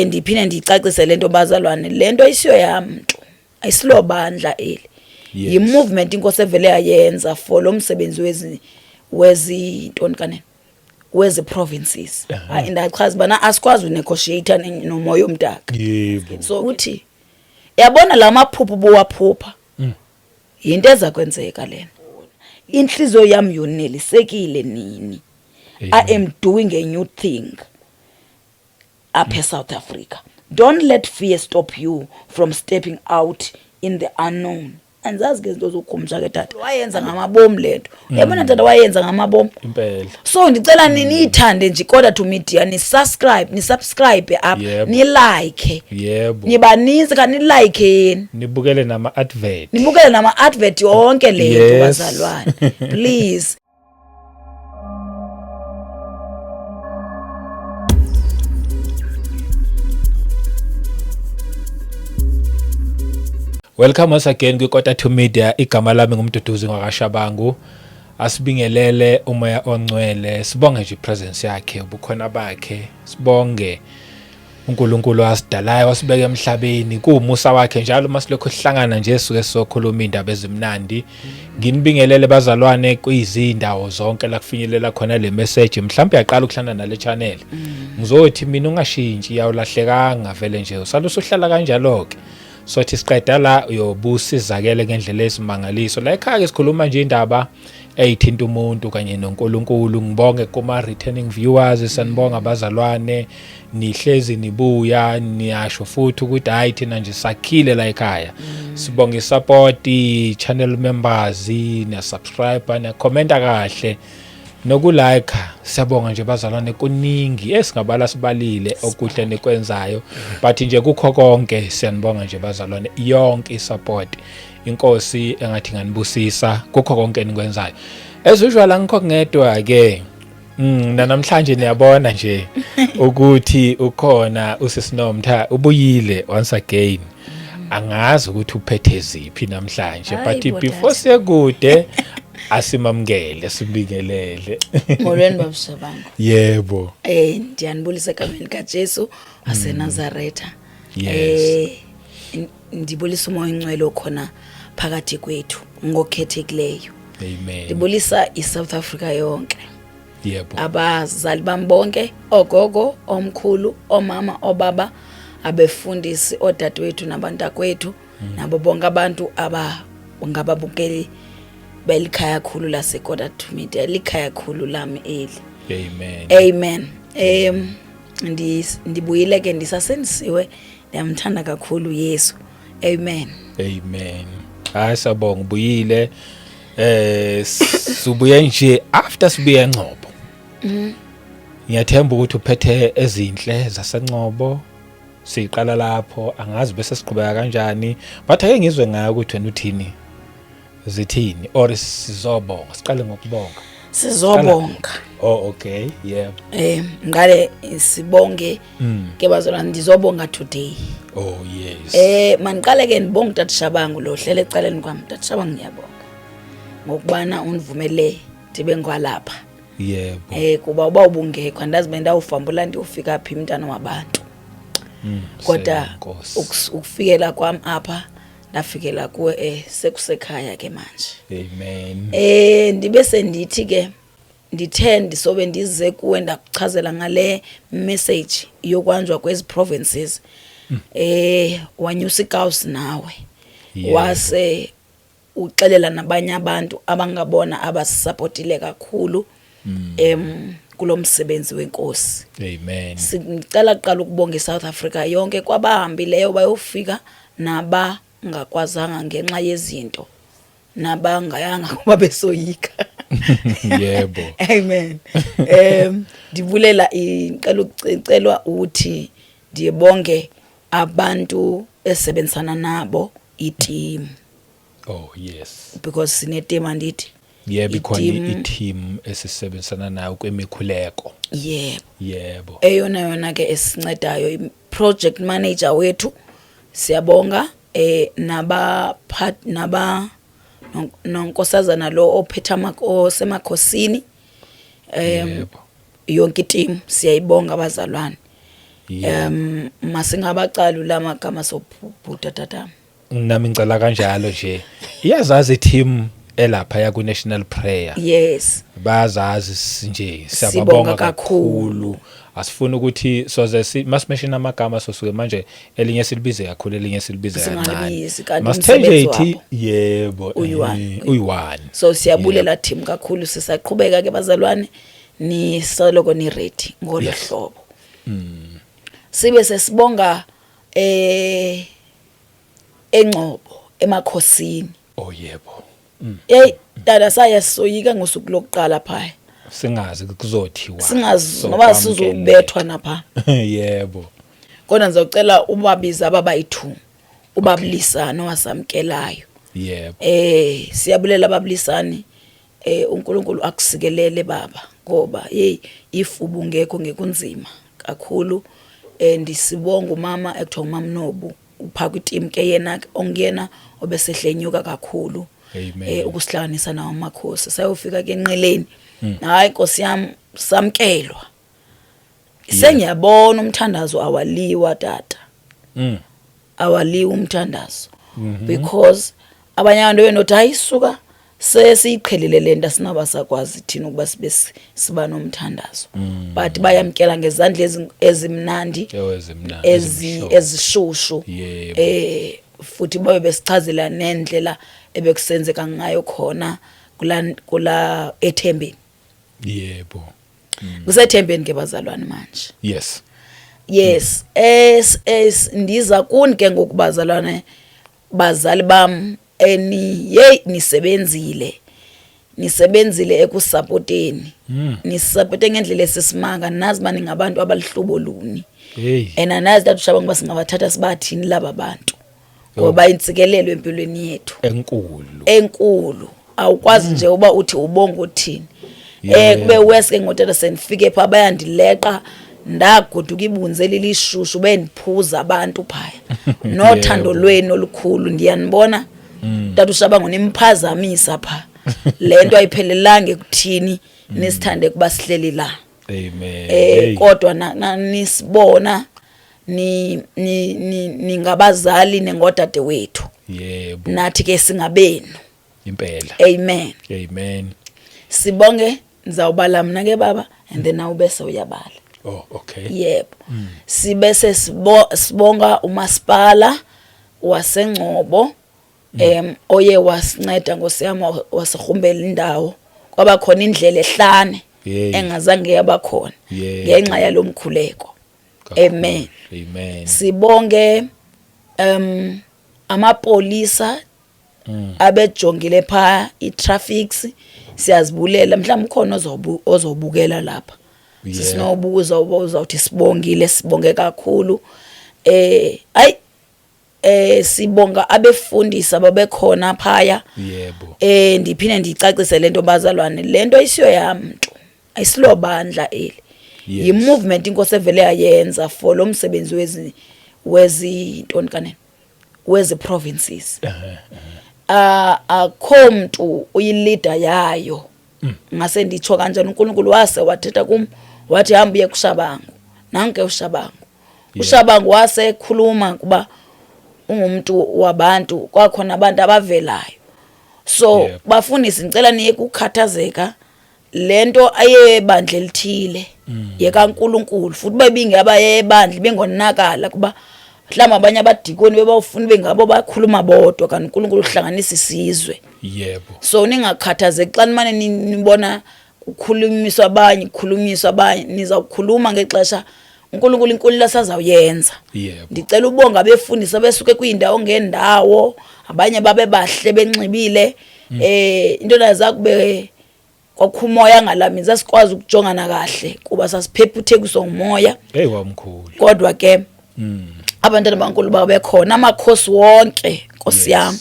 Ndiphinde ndiyicacise le nto bazalwane, le nto ayisiyo yamntu, ayisilobandla eli. Yes. Yi-movement inkosi evele yayenza for lo msebenzi wezi ntoni kanene, wezi provinces. Hayi, ndachaza ubana asikwazi unegotiate nomoya omdaka. So uthi yabona la maphupho ubuwaphupha, yinto eza kwenzeka lena. Inhliziyo yam yonelisekile nini. I am doing a new thing apha eSouth Africa. Don't let fear stop you from stepping out in the unknown. Andizazi ke izinto zokukhumsha ke tata. Wayenza ngamabomu le nto. Uyabona tata, wayenza ngamabomu. Impela. So ndicela niyithande nje Quarter to Media, ni-subscribe apha, ni-like. Nibaninzi, kanilike yeni. Nibukele nama-advert. Nibukele nama-advert yonke le nto, bazalwane. Please. Welcome once again kwi-Quarter to Media. Igama lami nguMduduzi ngwakaShabangu. Asibingelele umoya ongcwele, sibonge nje presence yakhe, ubukhona bakhe, sibonge uNkulunkulu wasidalayo wasibeka emhlabeni, kuwumusa wakhe njalo masilokhu sihlangana nje suke sizokhuluma indaba ezimnandi. Nginibingelele bazalwane kwizindawo zonke la kufinyelela khona le message. Mhlawumbe uyaqala ukuhlangana nale channel, ngizothi mina ungashintshi, awulahlekanga vele nje, usale usuhlala kanjalo ke. Sothi siqeda la uyobusizakele ngendlela esimangaliso. La ekhaya ke sikhuluma nje indaba eyithinta umuntu kanye noNkulunkulu. Ngibonge kuma returning viewers, sanibonga abazalwane, nihlezi nibuya niyasho futhi ukuthi hayi thina nje sakhile la ekhaya. Sibonga isupport, channel members, niya subscribe, niya commenta kahle nokulike. Siyabonga nje bazalwane, kuningi esingabala sibalile okuhle nikwenzayo, but nje kukho konke siyanibonga nje bazalwane, yonke isupport. Inkosi engathi nganibusisa kukho konke enikwenzayo. As usual angikho ngedwa ke. Namhlanje niyabona nje ukuthi ukhona usisinomtha, ubuyile once again. Angazi ukuthi uphethe ziphi namhlanje, Hayi but bo, before tata. siyekude asimamukele, sibingelele. Molweni babushabangu. Yebo. Ndiyanibulisa egameni kaJesu waseNazaretha. Yes. Ndibulisa umoya ongcwele okhona phakathi kwethu ngokhethekileyo. Amen. Ndibulisa iSouth Africa yonke. Yebo. Abazali bami bonke, ogogo, omkhulu, omama, obaba, abefundisi, odadewethu nabantakwethu, nabo bonke abantu aba ngababukeli belikhaya khulu laseKota to Media, likhaya khulu lami eli. Amen. Amen. Ndibuyile ke, ndisasendisiwe, ndiyamthanda kakhulu Yesu. Amen. Amen. Hayi sabonga ubuyile. Subuye nje after sibuye eNgcobo. Ngiyathemba ukuthi uphethe ezinhle zaseNgcobo. Siqala lapho, angazi bese siqhubeka kanjani, but ake ngizwe ngayo ukuthi wena uthini, zithini, or sizobonga, siqale ngokubonga. Sizobonga. Oh okay, yeah. Ngale sibonge ke bazalwane, ndizobonga today. Oh yes. Maniqale ke ndibonge uTata Shabangu lo hlele ecaleni kwami. Tata Shabangu, ngiyabonga ngokubana undivumele ndibe ngwalapha. Yebo. Kuba uba ubungekho andazi bendawufambula ndiyofika phi mntana wabantu. Kodwa Siyabonga, Nkosi. Ukufikela kwam apha ndafikela kuwe, sekusekhaya ke manje. Amen. Ndibe sendithi ke ndithe ndisobe ndize kuwe ndakuchazela ngale message yokwanjwa kwezi provinces. Wanyusa ikawusi nawe. Wase uxelela nabanye abantu abangabona abasupportile kakhulu kulo msebenzi wenkosi. Amen. Sicela kuqala ukubonga iSouth Africa yonke kwabahambileyo bayofika nabangakwazanga ngenxa yezinto nabangayanga kuba besoyika. Yebo. Amen. Ndibulela ngicela ukucelwa ukuthi ndibonge abantu esebenzisana nabo, i-team. Oh yes. Because sine team, andithi? Yebo, ikhona I-team. I-team esisebenzisana nayo kwemikhuleko. Yebo. Yebo. Eyona yona ke esincedayo i-project manager wethu, siyabonga, naba part naba nonkosazana lo ophethe osemakhosini, Yebo. yonke i-team siyayibonga abazalwane. Masingabacalula lamagama sobhuda tata. Nami ngicela kanjalo nje. Iyazazi team elapha ya ku National Prayer. Bayazazi nje, siyababonga Sibonga kakhulu. Asifuni ukuthi soze si masimention amagama, sosuke manje elinye silibize kakhulu, elinye silibize kancane. Singalibizi, kanti Masithe nje umsebenzi ithi wabo yebo uyi-one. Uyi-one. So siyabulela team kakhulu. Sisaqhubeka ke bazalwane, nisoloko ni ready ngolo hlobo. Sibe sesibonga eNgcobo emakhosini. Oh yebo. Hey tata, saya soyika ngosuku lokuqala phaya. Singazi kuzothiwa. Singazi ngoba sizobethwa napha. Kodwa ngizocela ubabiza ababayi2, ubabulisana owasamkelayo. Siyabulela ababulisani, uNkulunkulu akusikelele baba, ngoba hey, if ubungekho ngekunzima kakhulu. Ndisibonga umama ekuthiwa umama Nobu, uphaka iteam ke yena ke, onguyena obesehlenyuka kakhulu. Amen. Ukusihlanganisa nawo amakhosi, sayofika ke enqeleni. Hayi Nkosi yami, samkelwa. Sengiyabona umthandazo awaliwa tata. Awaliwa umthandazo because abanye abantu benothi hayisuka sesiyiqhelile lento, asinaba sakwazi thina ukuba sibe siba nomthandazo, but bayamkela ngezandla ezimnandi. Ewe, ezimnandi, ezimhlophe. Ezishushu. Futhi babe besichazela nendlela ebekusenzeka ngayo khona kula ethembeni. Kusethembeni ke bazalwane manje. Yes, es ndiza kuni ke ngokubazalwane, bazali bam eni hey, nisebenzile, nisebenzile ekusupporteni. Nisupporte ngendlela esisimanga, nazi bani ngabantu abalihlobo luni. And anazi tata uShabangu uba singabathatha sibathini laba bantu, ngoba intsikelelo empilweni yethu enkulu. Enkulu, awukwazi nje uba uthi ubonga uthini. Kube worse ke ngotata sendifike pha, bayandileqa, ndagoduka ibunzi elilishushu, bendiphuza abantu phaya nothando lwenu olukhulu. Ndiyanibona tata uShabangu nimphazamisa pha, le nto ayiphelelanga ekuthini nisithande kuba sihleli la. Amen. Hey. Kodwa nisibona ni ningabazali nengodade wethu. Nathi ke singabenu. Impela. Amen. Amen. Sibonge, ngizawubala mina ke baba, and then awubese uyabala. Oh okay. Yebo. Sibese sibonga umasipala waseNgcobo oye wasinceda ngosiyama, wasihumbela indawo, kwaba khona indlela ehlane engazange yaba khona ngenxa yalomkhuleko. Kakhulu. Amen. Amen. Sibonge amapolisa abejongile pha i-traffics, siyazibulela. Mhlawumbe ukhona ozobukela lapha. Sisinobuza uzawuthi sibongile, sibonge kakhulu. Ayi, sibonga abefundisi ababekhona phaya. Ndiphinde ndicacise lento bazalwane, lento isiyo yamntu, ayisilobandla eli. Yi-movement inkosi evele yayenza for lo msebenzi wezi ntoni kanene, wezi provinces. Akho mntu uyileader yayo. Ngase nditsho kanjani, uNkulunkulu wase wathetha kum wathi hamba uye kuShabangu. Nanke uShabangu. UShabangu wasekhuluma kuba ungumuntu wabantu, kwakhona abantu abavelayo. So bafundisi, ngicela niye kukhathazeka, lento ayebandla elithile yekaNkuluNkulu, futhi bebingaba yebandla bengonakala kuba mhlawumbe abanye abadikoni bebawufuna bengabo bakhuluma bodwa, kanti uNkulunkulu uhlanganisa isizwe. So ningakhathazeki xa nimane nibona kukhulunyiswa abanye, kukhulunyiswa abanye, nizawukhuluma ngexesha uNkulunkulu inkulu asazawuyenza. Ndicela ubonga abefundisi abesuke kwiindawo ngeendawo, abanye babe bahle benxibile. Into nazakube kwakho umoya ngalami, sasikwazi ukujongana kahle kuba sasiphephuthekiswa ngumoya. Hey wamkhulu. Kodwa ke abantwana baNkulu babekhona, amakhosi wonke Nkosi yami.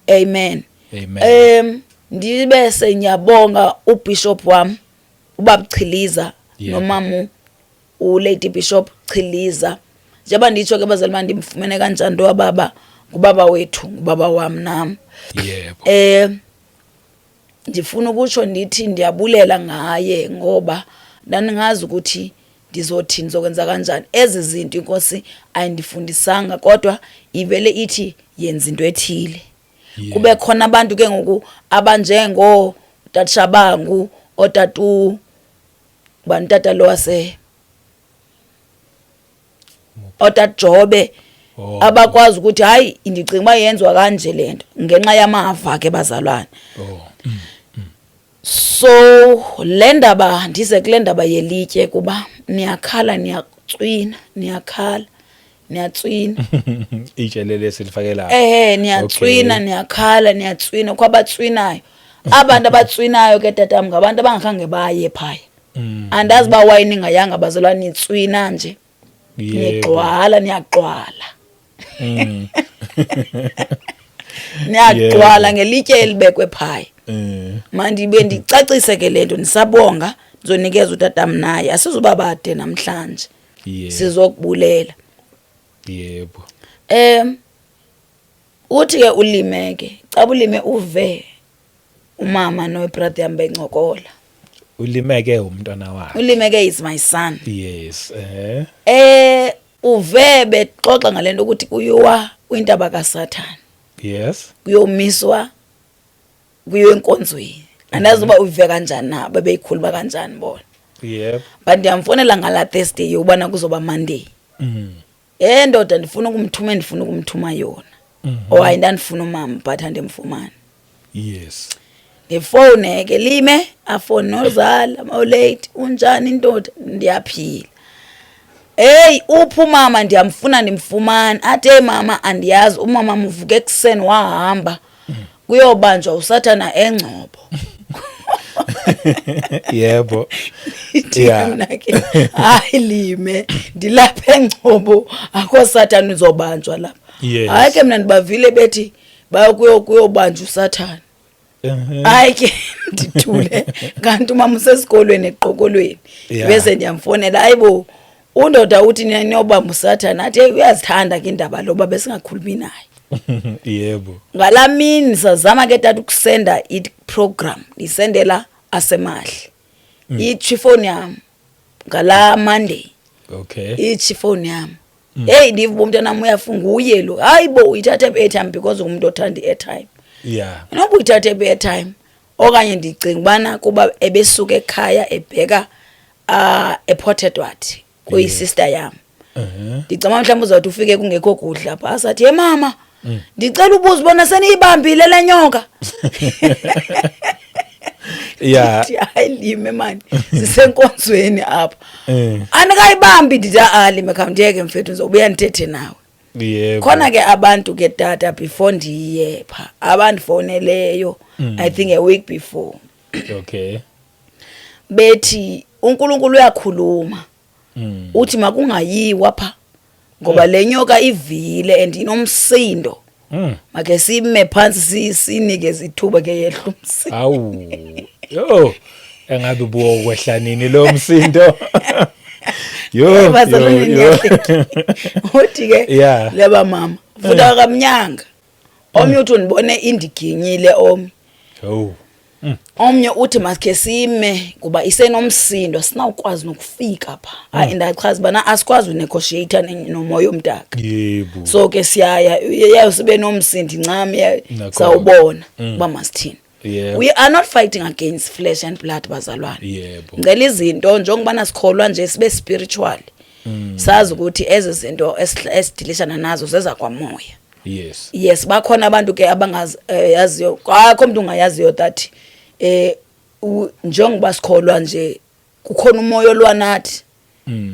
Amen. Amen. Ndibe sengiyabonga uBishop wami ubaba Chiliza nomama uLady Bishop Chiliza. Njengoba nditsho ke bazali bami, ndimfumene kanjani lo baba? Ngubaba wethu, ngubaba wami nami. Ndifuna ukusho ndithi ndiyabulela ngaye, ngoba ndandingazi ukuthi Ndizothini, ndizokwenza kanjani? Ezi zinto inkosi ayindifundisanga, kodwa ivele ithi yenza into ethile. Kube khona abantu ke ngoku abanjengo Tatshabangu, otatu bani, tata lo wase otajobe, abakwazi ukuthi hayi, ndicinga uba yenziwa kanje le nto, ngenxa yamava ke, bazalwane. So le ndaba, ndize kule ndaba yelitye, kuba niyakhala, niyacwina, niyakhala, niyatswina. Itshe leli silifake lapha. Ehe, niyatswina. Niyakhala, niyatswina. Kwabatswinayo, abantu abatswinayo ke, tatam, ngabantu abangakhange baye phaya. Andazi uba why ningayanga, bazalwane, nitswina nje. Nigxwala, niyagxwala, niyagxwala ngelitye elibekwe phaya. Mandibe ndicacise ke le nto, ndisabonga, ndizonikeza utatam naye, asizuba bade namhlanje. Sizokubulela. Uthi ke ulime ke, caba ulime uve umama nobrother yam bencokola. Ulimeke umntwana wakhe. Ulime ke is my son. yes Uve bexoxa ngalento ukuthi kuyiwa kwintaba kaSathane, kuyomiswa, kuyiwe enkonzweni. Andazi uba uve kanjani na, bebeyikhuluma kanjani bona. But ndiyamfonela ngala Thursday yokubana kuzoba Monday. Ndoda, ndifuna ukumthuma, ndifuna ukumthuma yona. Oh hayi, ndandifuna umama, but andimfumani. Ndifowune ke, lime afone nozala mawulate, "Unjani indoda?" "Ndiyaphila." "Hey, uphi umama? Ndiyamfuna, ndimfumane." Athi, "Hey mama, andiyazi, umama muvuke ekuseni wahamba kuyobanjwa usathana engcobo." Ndithi mna ke, "Hayi lime, ndilapha engcobo, akho sathana uzobanjwa lapha." "Hayi ke, mna ndibavile bethi bayokuyobanjwa usathana." Hayi ke, ndithule, kanti umama usesikolweni eqokolweni. Bese ndiyamfonela, "Hayibo, undoda uthi niyobamba usathana." Athi, "Hey, uyazithanda ke indaba loba besingakhulumi naye." Ngalaa mini sazama ke tata ukusenda i-program, ndiyisendela asemahle, itsho ifowuni yam ngalaa Monday. Itsho ifowuni yam. Heyi, ndiva uba umntanam uyafunga, uye lo. "Hayi bo, uyithathe i-airtime," because ngumntu othanda i-airtime. "Noba uyithathe i-airtime okanye ndicinga ubana kuba ebesuka ekhaya ebheka ePort Edward kuyisister yam. Ndicinga mhlawumbi uzawuthi ufike kungekho kudla pha." Asathi, "Ye mama, ndicela ubuza ubona seniyibambile le nyoka." Ndithi, "Hayi lime mani, sisenkonzweni apha." "Anikayibambi?" Ndithi, "A lime, khawundiyeke mfethu, ndizobuya ndithethe nawe." Khona ke abantu ke tata, before ndiye pha, abandifowuneleyo, I think a week before, bethi uNkulunkulu uyakhuluma, uthi makungayiwa pha ngoba le nyoka ivile and inomsindo. Make sime phansi, sinikeze ithuba ke yehla umsindo. Awu. Yo. Engabe buwo kwehla nini lo msindo? Yo. Bazalwane, Yo, yo. niyahleka. Uthi ke leba mama futhi akamnyanga omnye, uthi undibone indiginyile omnye. Oh. Omnye uthi masikhe sime kuba isenomsindo, asinawukwazi nokufika pha. Hayi, ndachaza ubana asikwazi unegotiate nomoya omdaka. So ke siyaya, yayo sibe nomsindo incam Nakhona. sawubona uba masithini. We are not fighting against flesh and blood, bazalwane. Ngicela izinto, njengobana sikholwa nje, sibe spiritual, sazi ukuthi ezi zinto esidilishana nazo zeza kwamoya. Yes, bakhona abantu ke abangazi yaziyo, akho umuntu ungayaziyo that njengoba sikholwa nje kukhona umoya olwanathi.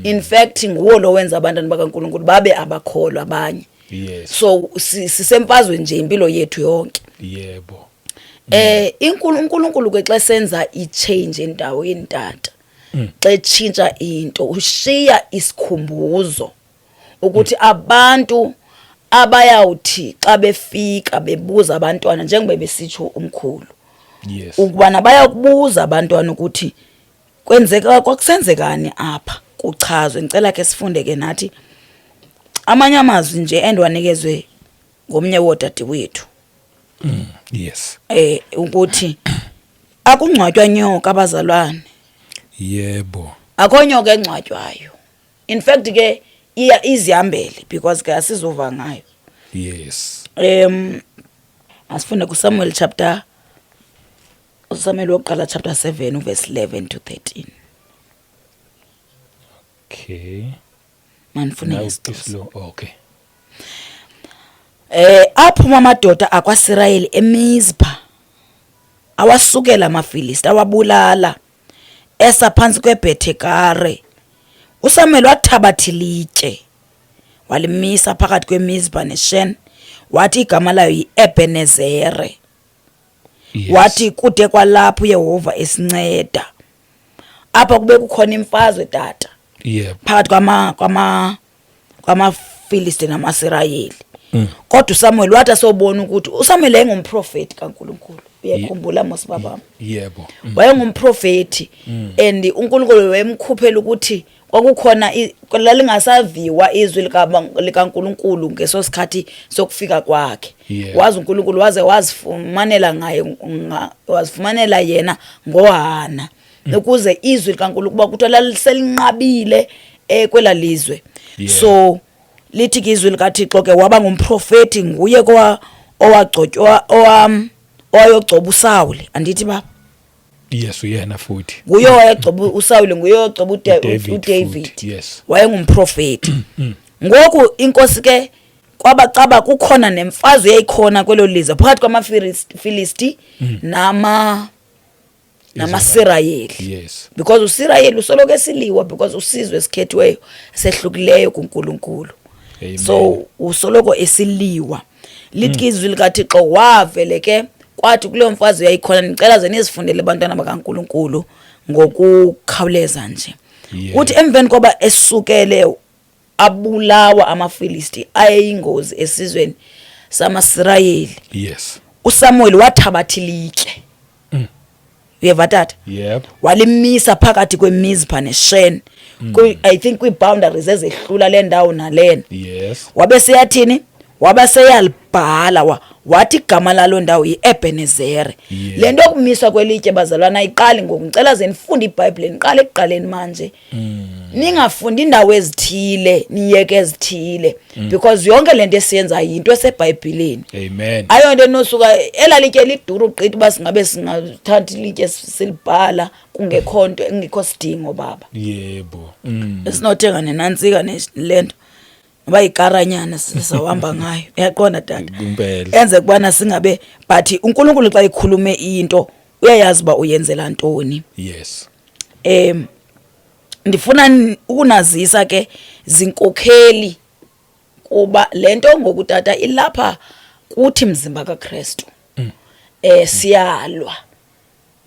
In fact, nguwo lo wenza abantwana bakaNkulunkulu babe abakholwa abanye. So sisemfazweni nje impilo yethu yonke. Inkulu uNkulunkulu ke xa senza i-change endaweni tata, xa etshintsha into, ushiya isikhumbuzo ukuthi abantu abayawuthi xa befika bebuza abantwana, njengoba besitsho umkhulu, ukubana bayakubuza abantwana ukuthi kwenzeka, kwakusenzekani apha, kuchazwe. Ngicela ke sifunde ke nathi amanye amazwi nje endiwanikezwe ngomnye wodadewethu. Ukuthi akungcwatywa nyoka, abazalwane. Akho nyoka engcwatywayo. In fact ke iya izihambele because ke asizova ngayo. Asifunde kuSamuel chapter, uSamuel wokuqala chapter 7 verse 11 to 13. Manifune Now ngesiXhosa. isilo, okay. Aphuma amadoda akwaSirayeli eMizpa, awasukela amaFilisti, awabulala esa phantsi kweBhetekare. USamuel wathabatha ilitye, walimisa phakathi kweMizpa neShen, wathi igama layo yiEbenezere. Wathi kude kwalapho uYehova esinceda. Apha kube kukhona imfazwe, tata, phakathi kwamaFilisti namaSirayeli. Kodwa uSamuel wathi asobona ukuthi uSamuel wayengumprofeti kaNkulunkulu. Uyakhumbula mos, baba? Yebo. Wayengumprofeti and uNkulunkulu wayemkhuphela ukuthi kwakukhona lalingasaviwa izwi likaNkulunkulu ngeso sikhathi sokufika kwakhe. Wazi uNkulunkulu waze wazifumanela ngaye, wazifumanela yena ngoHana ukuze izwi likaNkulunkulu, kuba kuthiwa laliselinqabile kwela lizwe. So lithi ke izwi likaThixo ke waba ngumprofeti, nguye kwa owagcotywa, owayogcoba uSawule, andithi baba? Yes, uyena futhi. Nguye owayegcoba uSawule, nguye owayegcoba uDavid. uDavid. Futhi, yes. Wayengumprofeti. Ngoku inkosi ke kwabacaba kukhona nemfazwe yayikhona kwelo lizwe phakathi kwamaFilisti namaSirayeli. Because uSirayeli usoloko esiliwa because usizwe esikhethiweyo sehlukileyo kuNkulunkulu. Amen. So usoloko esiliwa. Lithi ke izwi likaThixo wavele ke kwathi kuleyo mfazwe yayikhona, ndicela ze nizifundele, bantwana bakaNkulunkulu, ngokukhawuleza nje. Kuthi emveni koba esukele abulawa amaFilisti ayeyingozi esizweni samaSirayeli, uSamuel wathabatha ilitye. Uyeva, tata? Yep. Walimisa phakathi kweMizpa neShen. I think kwii-boundaries ezehlula le ndawo nalena. Wabe seyathini? Wabe seyalibhala, wathi igama lalo ndawo yi-Ebenezere. Le nto yokumiswa kwelitye, bazalwana, ayiqali ngoku. Ngicela ze nifunde iBhayibhile, niqale ekuqaleni manje. Ningafundi indawo ezithile, niyeke ezithile, because yonke le nto esiyenzayo yinto eseBhayibhileni. Amen. Ayonto enosuka elaa litye liduru gqithi uba singabe singathatha ilitye silibhala kungekho nto, engekho sidingo, baba. Esinothenga nenantsika le nto noba yikaranyana sizawuhamba ngayo, uyaqonda, tata? Kumpela. Enze kubana singabe, but uNkulunkulu xa ekhulume into uyayazi uba uyenzela ntoni. Ndifuna ukunazisa ke zinkokheli kuba le nto ngoku, tata, ilapha kuthi mzimba kaKristu. Siyalwa.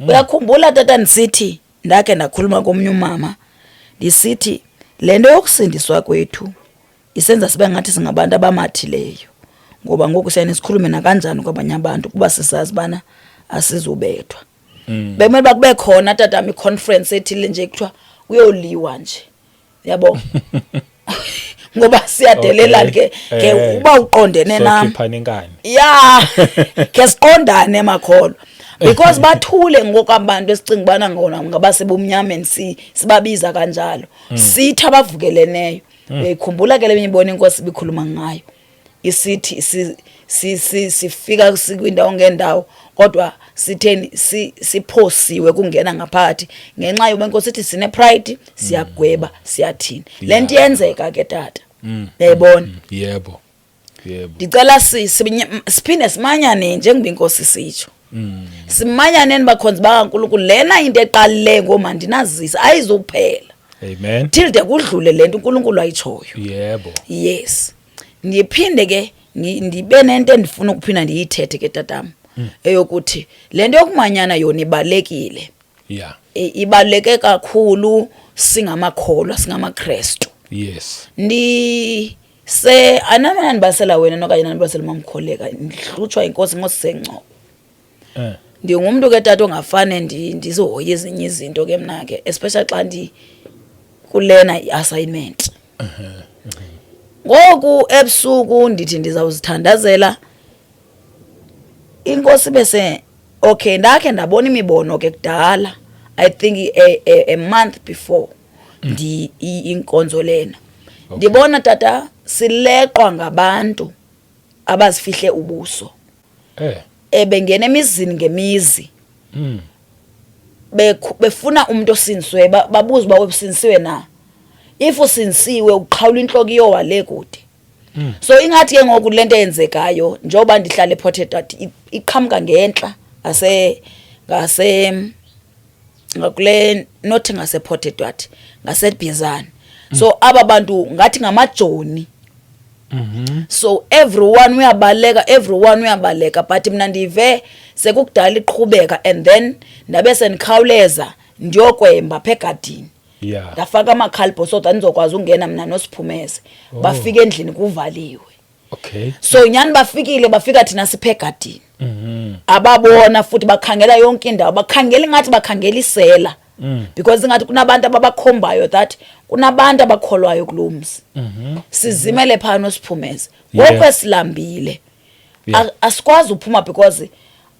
Uyakhumbula, tata, ndisithi ndakhe ndakhuluma komnye umama ndisithi le nto yokusindiswa kwethu isenza sibe ngathi singabantu abamathileyo, ngoba ngoku siyane sikhulume nakanjani kwabanye abantu kuba sisazi bana asizubethwa. Bekumele uba kube khona, tatam, i-conference ethile nje kuthiwa kuyoliwa nje, yabo, ngoba siyadelelana ke. Uba uqondene nam Sokhipha inkani. Ya, ke siqondane makholwa, because bathule ngoku abantu esicinga ubana ngona ngabasebumnyameni, sibabiza kanjalo, sithi abavukeleneyo. Uyayikhumbula ke le mibona inkosi ibikhuluma ngayo isithi sifika sikwindawo ngendawo, kodwa sitheni? Siphosiwe kungena ngaphakathi ngenxa yoba inkosi ithi sine pride, siyagweba, siyathini. Le nto iyenzeka ke, tata, uyayibona? Yebo. Ndicela siphinde simanyane njengoba inkosi sitsho, simanyaneni, bakhonzi bakaNkulunkulu. Lena into eqalileyo ngoma ndinazisa ayizukuphela Amen. till de kudlule le nto uNkulunkulu ayitshoyo. Yes, ndiphinde ke ndibe nento endifuna ukuphinda ndiyithethe ke, tatam, eyokuthi le nto yokumanyana yona ibalulekile. Ibaluleke kakhulu singamakholwa, singamaKrestu. Ndi se anamana ndibasela wena okanye nandibasela mamkholeka, ndihlutshwa inkosi ngosisencoko. Ndingumntu ke, tata, ongafane ndizihoye ezinye izinto ke mna ke, especially xa ndi kulena i-assignment. Ngoku ebusuku ndithi ndizawuzithandazela inkosi, bese okay, ndakhe ndabona imibono ke kudala, I think a month before. Ndi inkonzo lena ndibona, tata, sileqwa ngabantu abazifihle ubuso, ebengena emizini ngemizi, befuna umuntu osindisiwe, babuza uba usindisiwe na. If usindisiwe, uqhawula intloko iyowa le kude. So ingathi ke ngoku lento eyenzekayo, njengoba ndihlala ePort Edward, iqhamuka ngentla ngase ngakule, not ngase Port Edward, ngaseBhizana. So aba bantu ngathi ngamajoni. So everyone uyabaleka, everyone uyabaleka, but mina ndive sekukudala iqhubeka, and then ndabe sendikhawuleza ndiyokwemba apha egadini. Ndafaka amakhalibho so that ndizokwazi ungena mna noSiphumeze. Bafika endlini kuvaliwe. So nyani bafikile, bafika thina sipha egadini. Ababona futhi bakhangela yonke indawo, bakhangela ingathi bakhangela isela, because ingathi kunabantu ababakhombayo that kunabantu abakholwayo kulo mzi. Sizimele phaa noSiphumeze ngoku esilambile. Asikwazi uphuma because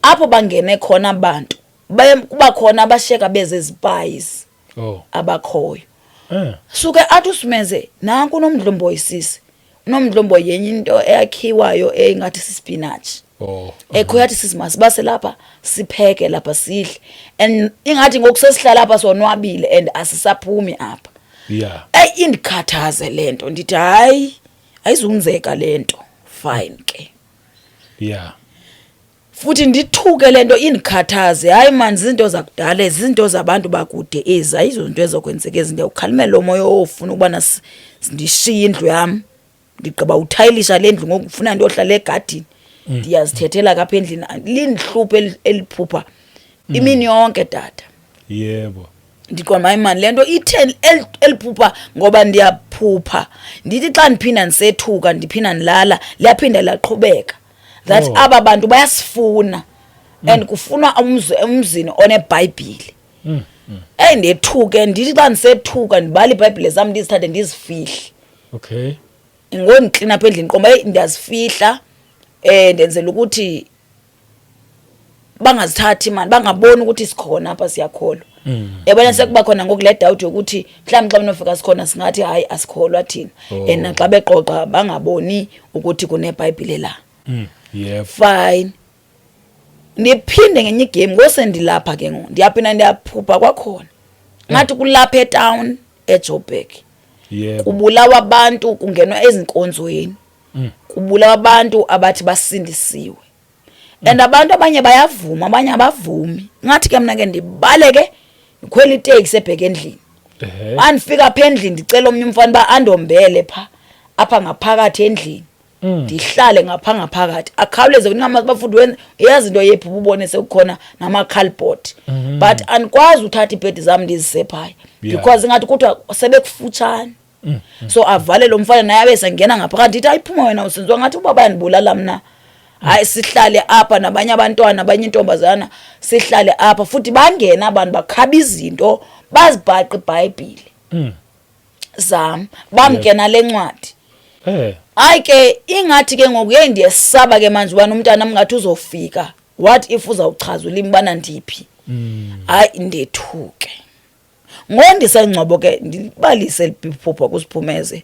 apho bangene khona abantu kuba khona abashiyeka bezezipayisi abakhoyo. Suke athi uSimeze, nanku unomdlomboyi, sisi, unomdlomboyi yenye into eyakhiwayo engathi sispinach. Ekho yathi, sisi, masibase lapha, sipheke lapha, sidle, and ingathi ngoku sesihlala apha sonwabile and asisaphumi apha. Eyi, indikhathaze le nto, ndithi hayi, ayizunzeka le nto, fine ke. Futhi ndithuke le nto, indikhathaze, hayi mani, zinto zakudala ezi, zinto zabantu bakude ezi, ayizonto ezokwenzeka ezi. Ndiyawukhalimela lo moya ofuna ukubana ndishiye indlu yam. Ndigqiba uthayilisha le ndlu, ngoku ufuna ndiyohlala egadini. Ndiyazithethela kapha endlini, lindihluphe eliphupha imini yonke, tata. Ndiqonda, hayi mani, le nto ithe eliphupha ngoba ndiyaphupha, ndithi xa ndiphinda ndisethuka, ndiphinda ndilala, liyaphinda liyaqhubeka that aba bantu bayasifuna and kufunwa umzi emzini onebhayibhile. Eyi, ndethuke, ndithi xa ndisethuka ndibala iibhayibhile zam, ndizithathe ndizifihle. Ngondiklina apha endlini, qomba, heyi, ndiyazifihla, ndenzela ukuthi bangazithathi mani, bangaboni ukuthi sikhona apha, siyakholwa. Yabona, sekuba khona ngoku le doubt yokuthi mhlawumbi xa benofika sikhona, singathi hayi, asikholwa thina. And naxa beqoqa bangaboni ukuthi kunebhayibhile la. Fine, ndiphinde ngenye igame ngosendilapha ke ngoku, ndiyaphinda ndiyaphupha kwakhona, ngathi kulapha etown eJoburg, kubulawa abantu, kungenwa ezinkonzweni, kubulawa abantu abathi basindisiwe, and abantu abanye bayavuma, abanye abavumi. Ngathi ke mna ke ndibaleke, ndikhwela iteksi ebheka endlini. Andifika apha endlini, ndicela omnye umfana uba andombele pha apha ngaphakathi endlini, ndihlale ngapha ngaphakathi, akhawuleze kunama bafundi wenza, uyazi into yephupha, ubone sekukhona nama-cardboard, but andikwazi uthatha iibhedi zam ndizise phaya, because ingathi kuthiwa sebekufutshane. So avale lo mfana, naye abe sengena ngaphakathi, ndithi ayiphuma wena, usenziwa ngathi uba bayandibulala mna. Hayi, sihlale apha nabanye abantwana, abanye intombazana, sihlale apha futhi. Bangena abantu, bakhaba izinto, bazibhaqa ibhayibhile zam, bamke nale ncwadi. Hayi ke, ingathi ke ngoku yeyi, ndiyesaba ke manje ubana umntana ngathi uzofika, what if uzawuchaza ulimi ubana ndiphi? Hayi, ndethuke ngondisengcobo ke, ndibalise liphupha kuSiphumeze.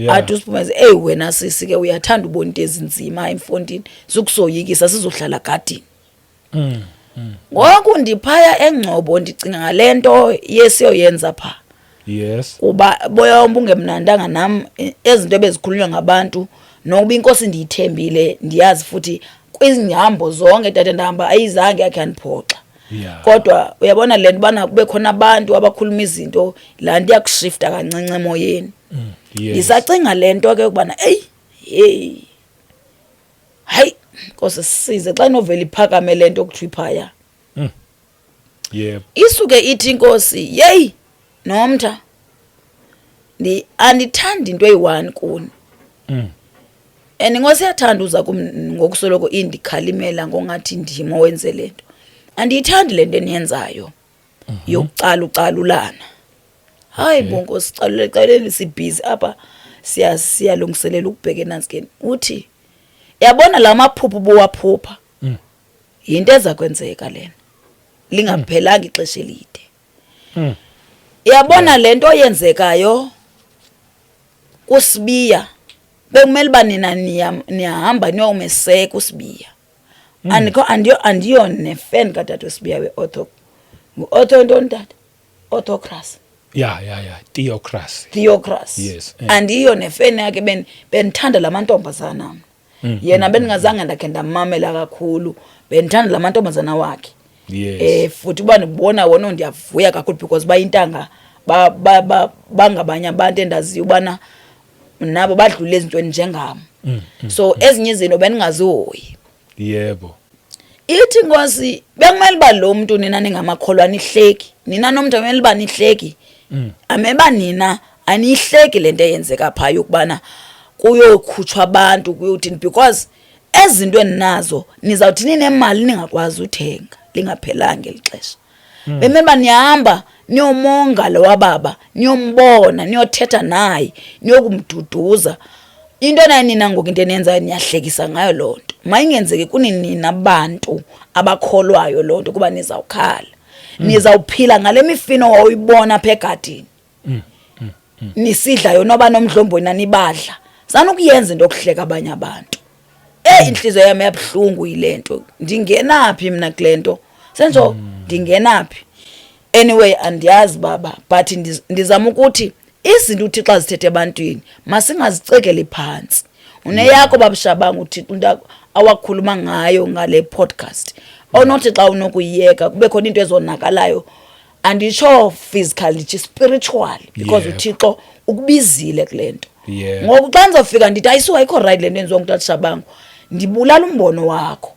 Athi uSiphumeze, eyi wena sisi ke, uyathanda ubona into ezinzima emfondini, sukusoyikisa, sizohlala gadini. Ngoku ndiphaya eNgcobo, ndicinga ngale nto yesiyoyenza pha, kuba boya bungemnandanga nam ezinto ebezikhulunywa ngabantu, nokuba inkosi ndiyithembile, ndiyazi futhi kwizihambo zonke, tata, ndihamba ayizange yakhe yandiphoxa. Kodwa uyabona le nto ubana kube khona abantu abakhuluma izinto, laa nto iyakushifta kancinci emoyeni. Ndisacinga le nto ke ukubana eyi, heyi, hayi Nkosi sisize, xa inovela iphakame le nto kuthiwa iphaya. Isuke ithi inkosi, yeyi nomtha, ndi andithandi into eyi-one kuni. And inkosi iyathanda uza kum ngokusoloko indikhalimela ngongathi ndim owenze le nto. Andiyithandi le nto eniyenzayo yokucala ucalulana. Hayi bo nkosi, calule caleni, sibhizi apha, siyalungiselela ukubheka enantsikeni. Uthi yabona la maphupho ubuwaphupha, yinto eza kwenzeka lena lingaphelanga ixesha elide. Iyabona lento yenzekayo kuSibiya, bekumele uba nina niyahamba niyomeseka uSibiya. Andikho, andiyo nefan katata uSibiya we-ortho, ngu-ortho ntoni tata, autocracy. Ya, theocracy. Theocracy. Yes. Andiyo nefan yakhe. Bendithanda la mantombazana mna. Yena bendingazange ndakhe ndamamela kakhulu, bendithanda la mantombazana wakhe. Futhi uba ndibona wona ndiyavuya kakhulu because bayintanga, bangabanye abantu endaziyo ubana nabo badlule ezintweni njengam. So ezinye izinto bendingazihoyi. Ithi Nkosi, bekumele uba lo mntu nina ningamakholwa nihleki, nina nomntu amele uba nihleki, ameba nina aniyihleki le nto eyenzeka phaa yokubana kuyokhutshwa abantu kuyothini, because ezinto endinazo nizawuthi ninemali ningakwazi uthenga lingaphelanga eli xesha. Bemele uba nihamba niyomonga lo wababa, niyombona, niyothetha naye, niyokumduduza. Into nayo nina ngoku, into eniyenzayo niyahlekisa ngayo loo nto. Mayingenzeki kuni nina bantu abakholwayo loo nto, kuba nizawukhala, nizawuphila ngale mifino wawuyibona apha egadini nisidla yona, oba nomdlomboni nanibadla. Sanukuyenza into yokuhleka abanye abantu. Inhliziyo yami yabuhlungu yile nto. Ndingenaphi mna kule nto sentsho? Ndingenaphi? Anyway, andiyazi baba, but ndizama ukuthi izinto uThixo azithethe ebantwini masingazicekeli phantsi. Uneyakho babushabanga uThixo into awakhuluma ngayo ngale podcast, onothi xa unokuyiyeka kube khona into ezonakalayo. Anditsho physical, nditsho spiritual, because uThixo ukubizile kule nto. Ngoku xa ndizofika ndithi ayisuka, ayikho right le nto yenziwa ngutata Shabangu, ndibulala umbono wakho.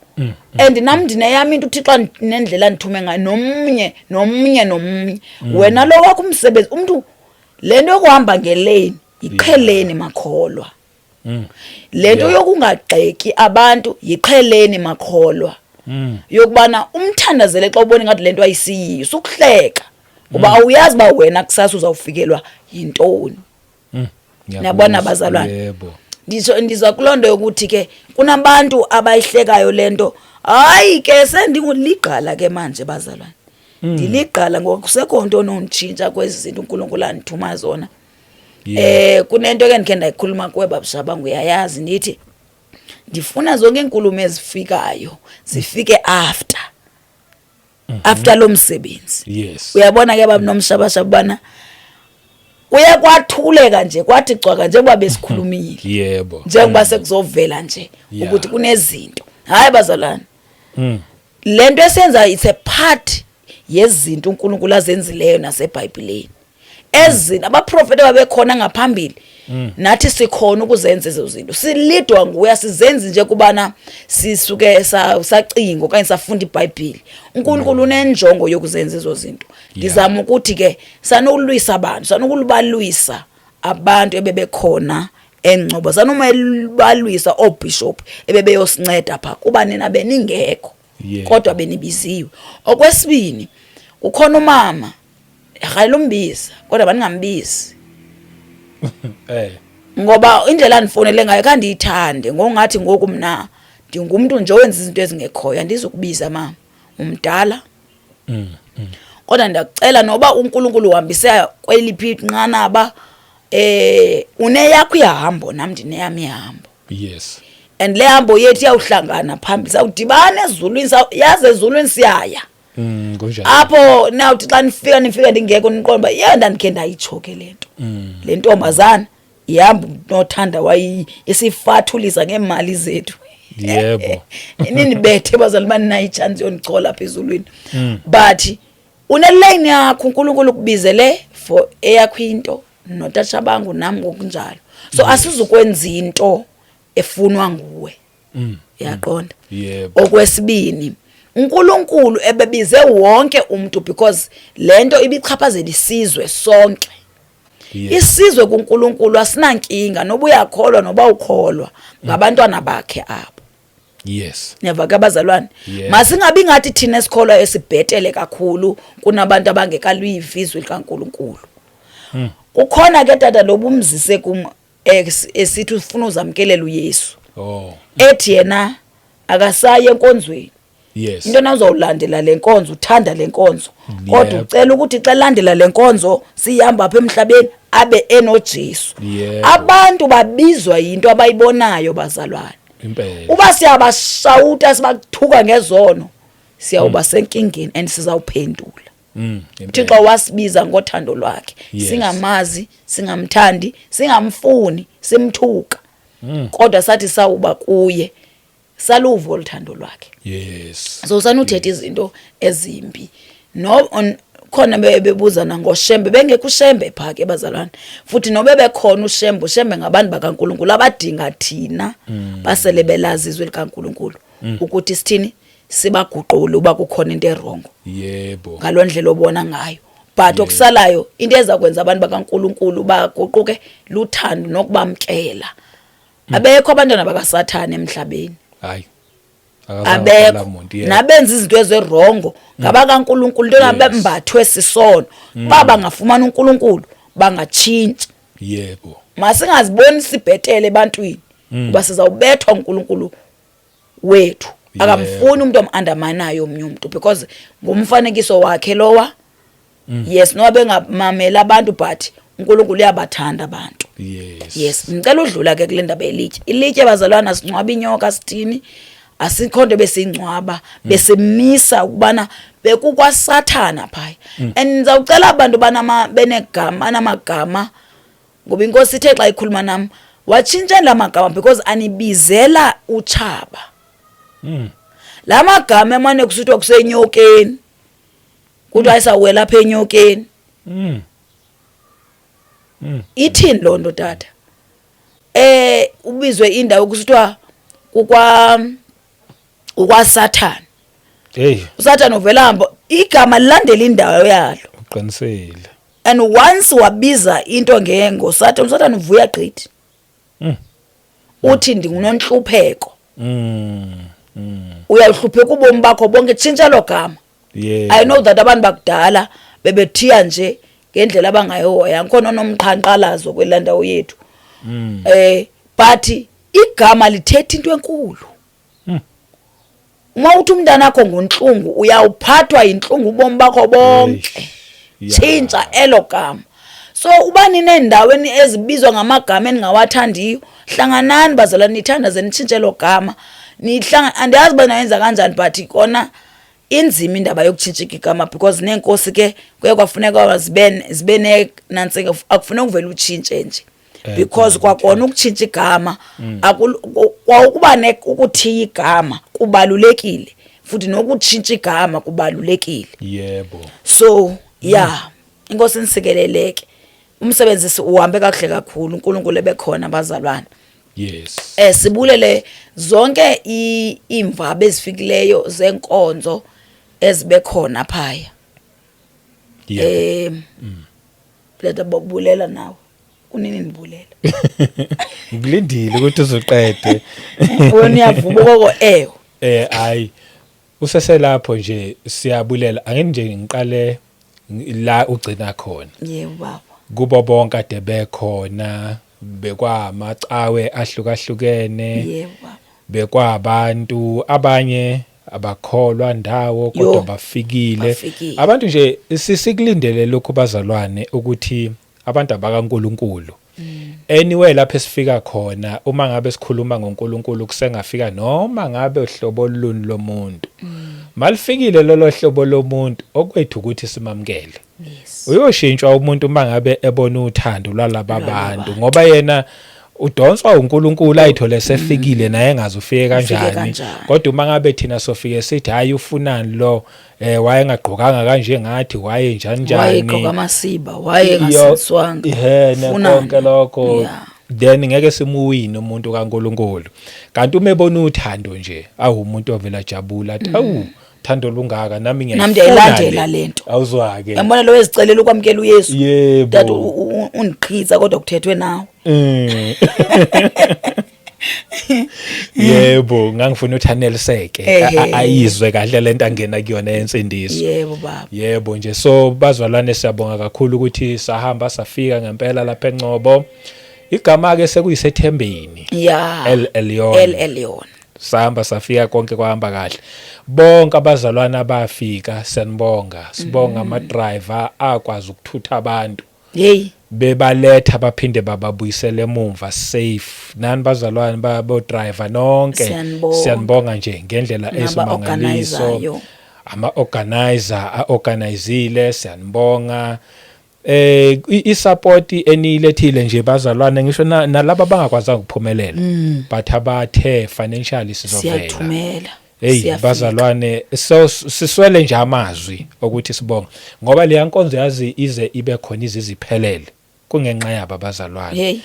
And nam ndineyam into uThixo nendlela andithume ngayo, nomnye nomnye nomnye. Wena lo wakho umsebenzi, umntu le nto yokuhamba ngelane yiqheleni makholwa. Le nto yokungagxeki abantu yiqheleni makholwa. Yokubana umthandazele xa ubona ingathi le nto ayisiyiyo, sukuhleka kuba awuyazi uba wena kusasa uzawufikelwa yintoni. Niyabona, bazalwane? Yebo. Nditsho ndiza kuloo nto yokuthi ke kunabantu abayihlekayo le nto. Hayi ke, sendinguligqala ke manje bazalwane, ndiligqala ngoku, kusekho nto ononditshintsha kwezi zinto uNkulunkulu andithuma zona. Kunento ke ndikhe ndayikhuluma kuwe babushabangu, uyayazi, ndithi ndifuna zonke iinkulumo ezifikayo zifike after lo msebenzi. Uyabona ke baba nomshabashaba ubana kuye kwathuleka nje, kwathi cwaka njengoba besikhulumile, njengoba sekuzovela nje ukuthi kunezinto. Hayi bazalwane, lento esenza, it's a part yezinto uNkulunkulu azenzileyo naseBhayibheleni. Ezinto abaprofeti ababekhona ngaphambili, nathi sikhona ukuzenza ezo zinto. Silidwa nguye, sizenzi nje kubana sisuke sacinga okanye safunda iBhayibhile. uNkulunkulu unenjongo yokuzenza ezo zinto. Ndizama ukuthi ke sanokulwisa abantu, sanokubalwisa abantu ebebekhona eNgcobo, sanokubalwisa oobishop ebebeyosinceda pha, kuba nina beningekho, kodwa benibiziwe. Okwesibini, kukhona umama rhalela umbiza, kodwa bandingambizi ngoba indlela andifonele ngayo khandiyithande, ngongathi ngoku mna ndingumntu nje owenza izinto ezingekhoyo. Andizukubiza mama, umdala, kodwa ndiyakucela, noba uNkulunkulu uhambise kweliphi inqanaba, uneyakho ihambo, nam ndineyam ihambo. And le hambo yethu iyawuhlangana phambili, sawudibana ezulwini, yazi ezulwini siyaya. Kunjalo. Apho nawuthi xa nifika, nifika ndingekho, niqonda uba ye ndandikhe ndayitsho ke le nto. Le ntombazana ihamba nothanda wayi isifathulisa ngeemali zethu. Ninibethe bazali, baninayo itshansi yondichola apha ezulwini. But unelane yakho, uNkulunkulu ukubizele for eyakho into, notatshabangu nam ngokunjalo. So asizukwenza into efunwa nguwe. Uyaqonda? Yebo. Okwesibini, uNkulunkulu ebebize wonke umuntu because lento ibichaphazela isizwe sonke. Isizwe kuNkulunkulu asinankinga, noba uyakholwa noba ukholwa, ngabantwana bakhe abo. Niyava ke abazalwane? Yeah. Masingabi ngathi thina esikholwayo esibhetele kakhulu kunabantu abangekalwivi izwi likaNkulunkulu. Kukhona ke tata lobumzise kum esithi ufuna uzamkelela uYesu. Ethi yena akasayi enkonzweni. Yes. Into nawuzawulandela le nkonzo, uthanda le nkonzo, kodwa ucela ukuthi xa landela le nkonzo sihamba apha emhlabeni abe enoJesu. Abantu babizwa yinto abayibonayo, bazalwane. Impela. Uba siyabashawuta, sibathuka ngezono, siyawuba senkingeni and sizawuphendula. Impela. Thixo wasibiza ngothando lwakhe. Singamazi, singamthandi, singamfuni, simthuka. Kodwa sathi sawuba kuye, saluvo oluthando lwakhe. So sanuthetha izinto ezimbi. No on, khona bebuzana ngoShembe, bengekho uShembe pha ke bazalwane. Futhi nobe bekhona uShembe, uShembe ngabantu bakaNkuluNkulu abadinga thina basele belazi izwi likaNkuluNkulu ukuthi sithini, sibaguqule uba kukhona into erongo. Ngalondlela obona ngayo. But okusalayo into eza kwenza abantu bakaNkuluNkulu baguquke luthando nokubamkela. Abekho abantwana bakaSathane emhlabeni. Hayi. Akazange Abekho. muntu, yeah. Nabenza izinto ezirongo ngabakaNkuluNkulu, into nabembathwe sisono. Baba ngafumana uNkulunkulu bangatshintsha. Masingaziboni sibhetele ebantwini kuba sizawubethwa uNkulunkulu wethu. Akamfuni umuntu omandamanayo omnye umuntu because ngumfanekiso wakhe lowa. Yes, noba bengamamela abantu, but uNkulunkulu uyabathanda abantu. Yes, ngicela udlula ke kule ndaba yelitye. Ilitye bazalwana, singcwaba inyoka sithini? Asikho nto besingcwaba, besimisa ukubana bekukwaSathana phaya. And ngizawucela abantu banama benegama namagama, ngoba inkosi ithe xa ikhuluma nami watshintsha la magama because anibizela utshaba. La magama emane kusithiwa kusenyokeni, kuthiwa ayisawela apha enyokeni. Ithini loo nto tata? Ubizwe indawo kusithiwa kukwaSathana. Hey. uSathana uvela hamba, igama lilandela indawo yalo. Uqinisile. And once wabiza into ngoSathana, uSathana uvuya gqithi. Uthi ndingunontlupheko. Uyawuhlupheka ubomi bakho bonke, tshintsha lo gama. I know that abantu bakudala bebethiya nje ngendlela abangayohoya, ngikhona onomqhankqalazo kwela ndawo yethu. But igama lithetha into enkulu. Uma uthi umntana wakho nguntlungu, uyawuphathwa yintlungu ubomi bakho bonke. Tshintsha elo gama. So uba nineendaweni ezibizwa ngamagama eningawathandiyo, hlanganani bazalwane, nithandaze, nitshintshe elo gama. Nihlanga, andiyazi uba nayenza kanjani, but kona inzima indaba yokutshintsha igama because neenkosi ke kuye kwafuneka zibe nenantsika, akufuneka uvele utshintshe nje. Because kwakona ukutshintsha igama, kwaukuba ukuthiya igama kubalulekile, futhi nokutshintsha igama kubalulekile. So yeah, inkosi insikeleleke. Umsebenzi uhambe kakuhle kakhulu, uNkulunkulu ebekhona bazalwane. Sibulele zonke imvaba ezifikileyo zenkonzo ezibekhona phaya. Letha bokubulela nawe. Kunini nibulela? Ngilindile ukuthi uzoqede. Wena uyavuka koko ewe. Hayi. Useselapho nje siyabulela. Angeke nje ngiqale la ugcina khona. Yebo baba. Kubo bonke ade bekhona, bekwamacawe ahlukahlukene. Yebo baba. Bekwabantu abanye abakholwa ndawo kodwa bafikile. Bafikile. Abantu nje sikulindele lokhu bazalwane ukuthi abantu abakaNkuluNkulu. Anyway lapho esifika khona uma ngabe sikhuluma ngoNkulunkulu kusengafika noma ngabe uhlobo oluni lomuntu. Malifikile lolo hlobo lomuntu, okwethu ukuthi simamkele. Uyoshintshwa umuntu uma ngabe ebona uthando lwalaba Lwalaba bantu, ngoba yena udonswa uNkulunkulu ayithole sefikile naye engazi ufike Ufike kanjani. kanjani. Kodwa uma ngabe thina sofike sithi hayi ufunani lo, wayengagqokanga kanje ngathi waye njani njani, wayegqoka amasiba, wayengasiswanga, Ehhe, konke lokho. Then ngeke simuwine umuntu kaNkulunkulu. Kanti uma ebona uthando nje, awu umuntu ovela jabula athi awu thando lungaka nami Nami ngiyayifuna ndiyayilandela le. lento. Awuzwa ke. Yabona lo ezicelela ukwamkela uYesu. Yebo. Tata undiqhitsa kodwa kuthethwe nawe. Yebo, ngangifuna ukuthi aneliseke, Ehhe. ayizwe kahle lento angena kuyona yensindiso. Yebo baba. Yebo nje, so bazalwane siyabonga kakhulu ukuthi sahamba safika ngempela lapha eNgcobo. Igama ke sekuyisethembeni. Yeah. El Elyon. El Elyon. Sahamba safika konke kwahamba kahle. Bonke abazalwana abafika, siyanibonga. Sibonga ama driver akwazi ukuthutha abantu, bebaletha baphinde bababuyisele emumva safe. Nani bazalwane babo driver nonke, Siyanibonga. siyanibonga nje ngendlela esimangaliso. Naba-organizayo. Ama organizer aorganizile, siyanibonga. I-support eniyilethile nje bazalwane, ngisho nalabo abangakwazanga ukuphumelela but abathe financially sizovela, Siyathumela. Hey. Siyafika. Bazalwane, so siswele nje amazwi ukuthi sibonga, ngoba leya nkonzo yazi ize ibe khona, iziziphelele, kungenxa yabo abazalwane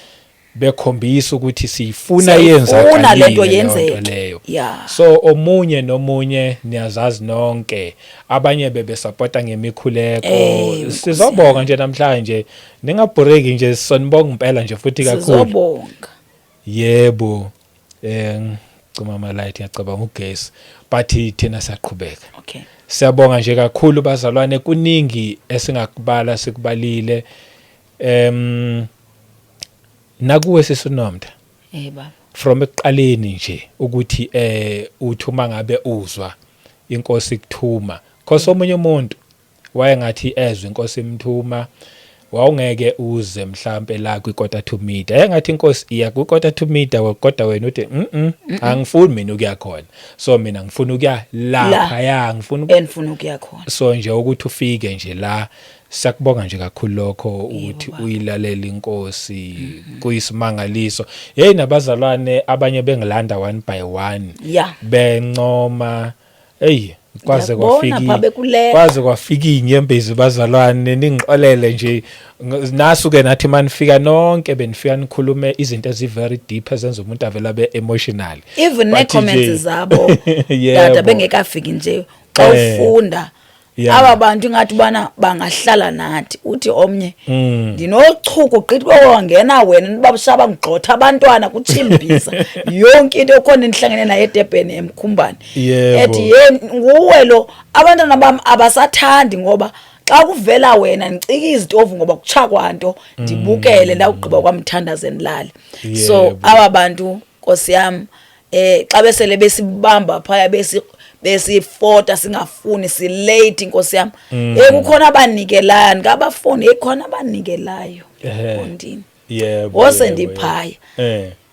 bekhombisa ukuthi siyifuna Siyayifuna lento yenzakalile leyo nto yenzeke. leyo. So omunye nomunye niyazazi nonke, abanye bebesupporta ngemikhuleko. Nkosi. Sizobonga nje namhlanje, ningabhoreki nje, sonibonga impela nje futhi kakhulu. Sizobonga. Yebo, ngicima ama light, ngiyacabanga ugesi, but thina siyaqhubeka. Siyabonga nje kakhulu bazalwane, kuningi esingakubala, sikubalile. Nakuwe sisunomda, Baba. From ekuqaleni nje ukuthi uthi uma ngabe uzwa inkosi ikuthuma, cause omunye umuntu wayengathi ezwe inkosi imthuma, wawungeke uze mhlambe la kwi-Quarter to Media, engathi inkosi iya kwi-Quarter to Media, kodwa wena uthi, angifuni mina ukuya khona, so mina ngifuna ukuya lapha, ya, ngifuna Enifuna ukuya khona. So nje ukuthi ufike nje la, siyakubonga nje kakhulu lokho, ukuthi Baba. uyilalela inkosi, kuyisimangaliso. Hey, nabazalwane abanye bengilanda one by one, bencoma, hey, kwaze Ngiyakubona kwafika pha bekulela. Kwaze kwafika inyembezi bazalwane, ningixolele nje. Nasu ke nathi manifika nonke, benifika nikhulume izinto ezi very deep ezenza umuntu avela be emotional. Even But nee-comments zabo, tata, bengekafiki nje, xa ufunda aba bantu ingathi ubana bangahlala nathi. Uthi omnye, "Ndinochuku gqithi wangena wena, nibabusha bangigxotha abantwana kutshimbiza yonke into." Ekhona endihlangene naye eDurban emkhumbane, ethi, "Ye, nguwe lo, abantwana bam abasathandi ngoba xa kuvela wena ndicika izitovu ngoba kutsha kwanto, ndibukele, ndawugqiba kwamthandaze ndilale." So aba bantu, nkosi yam, xa besele besibamba phaya, besifota singafuni, silate, inkosi yam, kukhona abanikelayo, ndingabafuni, ekhona abanikelayo ondini wose ndiphaya.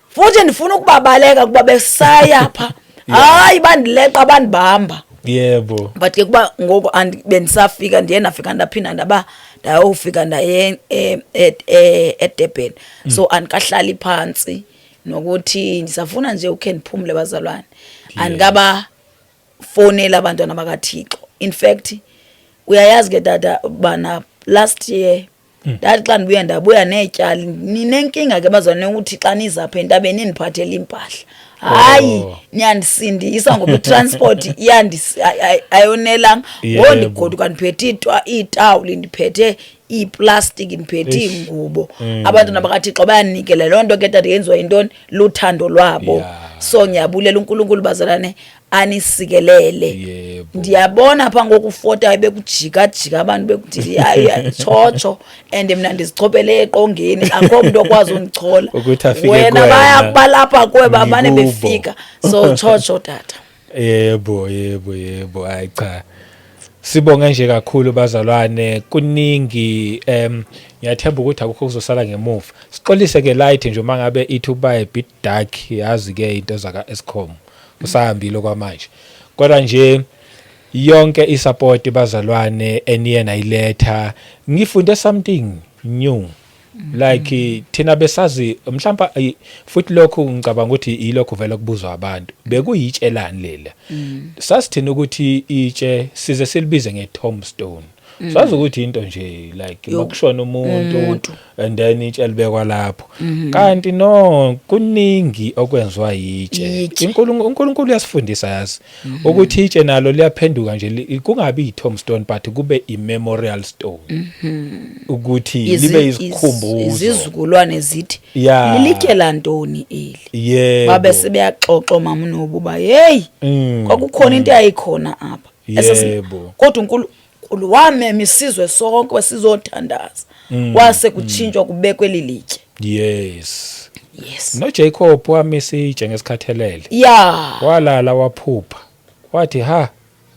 Futhi ndifuna ukubabaleka kuba besaya pha, hayi, bandileqa, bandibamba. But ke kuba ngoku bendisafika, ndiye ndafika, ndaphinda ndaba ndayofika, ndaye eDurban, so andikahlali phantsi nokuthi ndisafuna nje ukhe ndiphumle bazalwane. Andikaba fonela abantwana bakaThixo. In fact, uyayazi ke tata bana last year ndathi xa ndibuya, ndabuya netyali. Ninenkinga ke bazalwane ukuthi xa nizapha entabeni nindiphathele impahla, hayi, niyandisindisa ngoba itransport ayonelanga. Ngoku ndigoduka ndiphethe iitawuli, ndiphethe iiplastiki, ndiphethe iingubo. Abantwana bakaThixo bayanikela. Loo nto ke tata yenziwa yintoni? Luthando lwabo. So ngiyabulela uNkulunkulu bazalwane, anisikelele. Ndiyabona pha ngoku ufotayo bekujikajika abantu, bekuthi hayi, tshotsho, and mna ndizichophele eqongeni, akho mntu okwazi undichola. Ukuthi afike Wena kuwena. baya balapha kuwe, bamane Ngikubo. befika, so tshotsho tata. Yebo, hayi cha, sibonge nje kakhulu bazalwane, kuningi. Ngiyathemba ukuthi akukho kuzosala ngemuva. Sixolise ke light nje uma ngabe ithi uba a bit dark, yazi ke into zaka Eskom usahambile kwamanje, kodwa nje yonke isupport bazalwane eniye nayiletha, ngifunde something new. Like thina besazi mhlawumbe, futhi lokhu ngicabanga ukuthi yilokhu vele kubuzwa abantu, bekuyitshelani lela? Sasithina ukuthi itshe size silibize nge-tombstone, sazi ukuthi into nje like makushona umuntu Umuntu. and then itshe libekwa lapho, kanti no, kuningi okwenziwa yitshe. Itshe. UNkulunkulu uyasifundisa yazi ukuthi itshe nalo liyaphenduka nje, kungabi i-tombstone but kube i-memorial stone, ukuthi libe isikhumbuzo. Izizukulwane zithi, "Lilitye lantoni eli?" Babe sebeyaxoxa mama uNobu uba hey, kwakukhona into eyayikhona apha. Kodwa uNkulunkulu wamema isizwe sonke sizothandaza, kwase kutshintshwa kubekwe eli litye. Yes. NoJacob wamisa itshe ngesikhathelele. Walala, waphupha, wathi ha.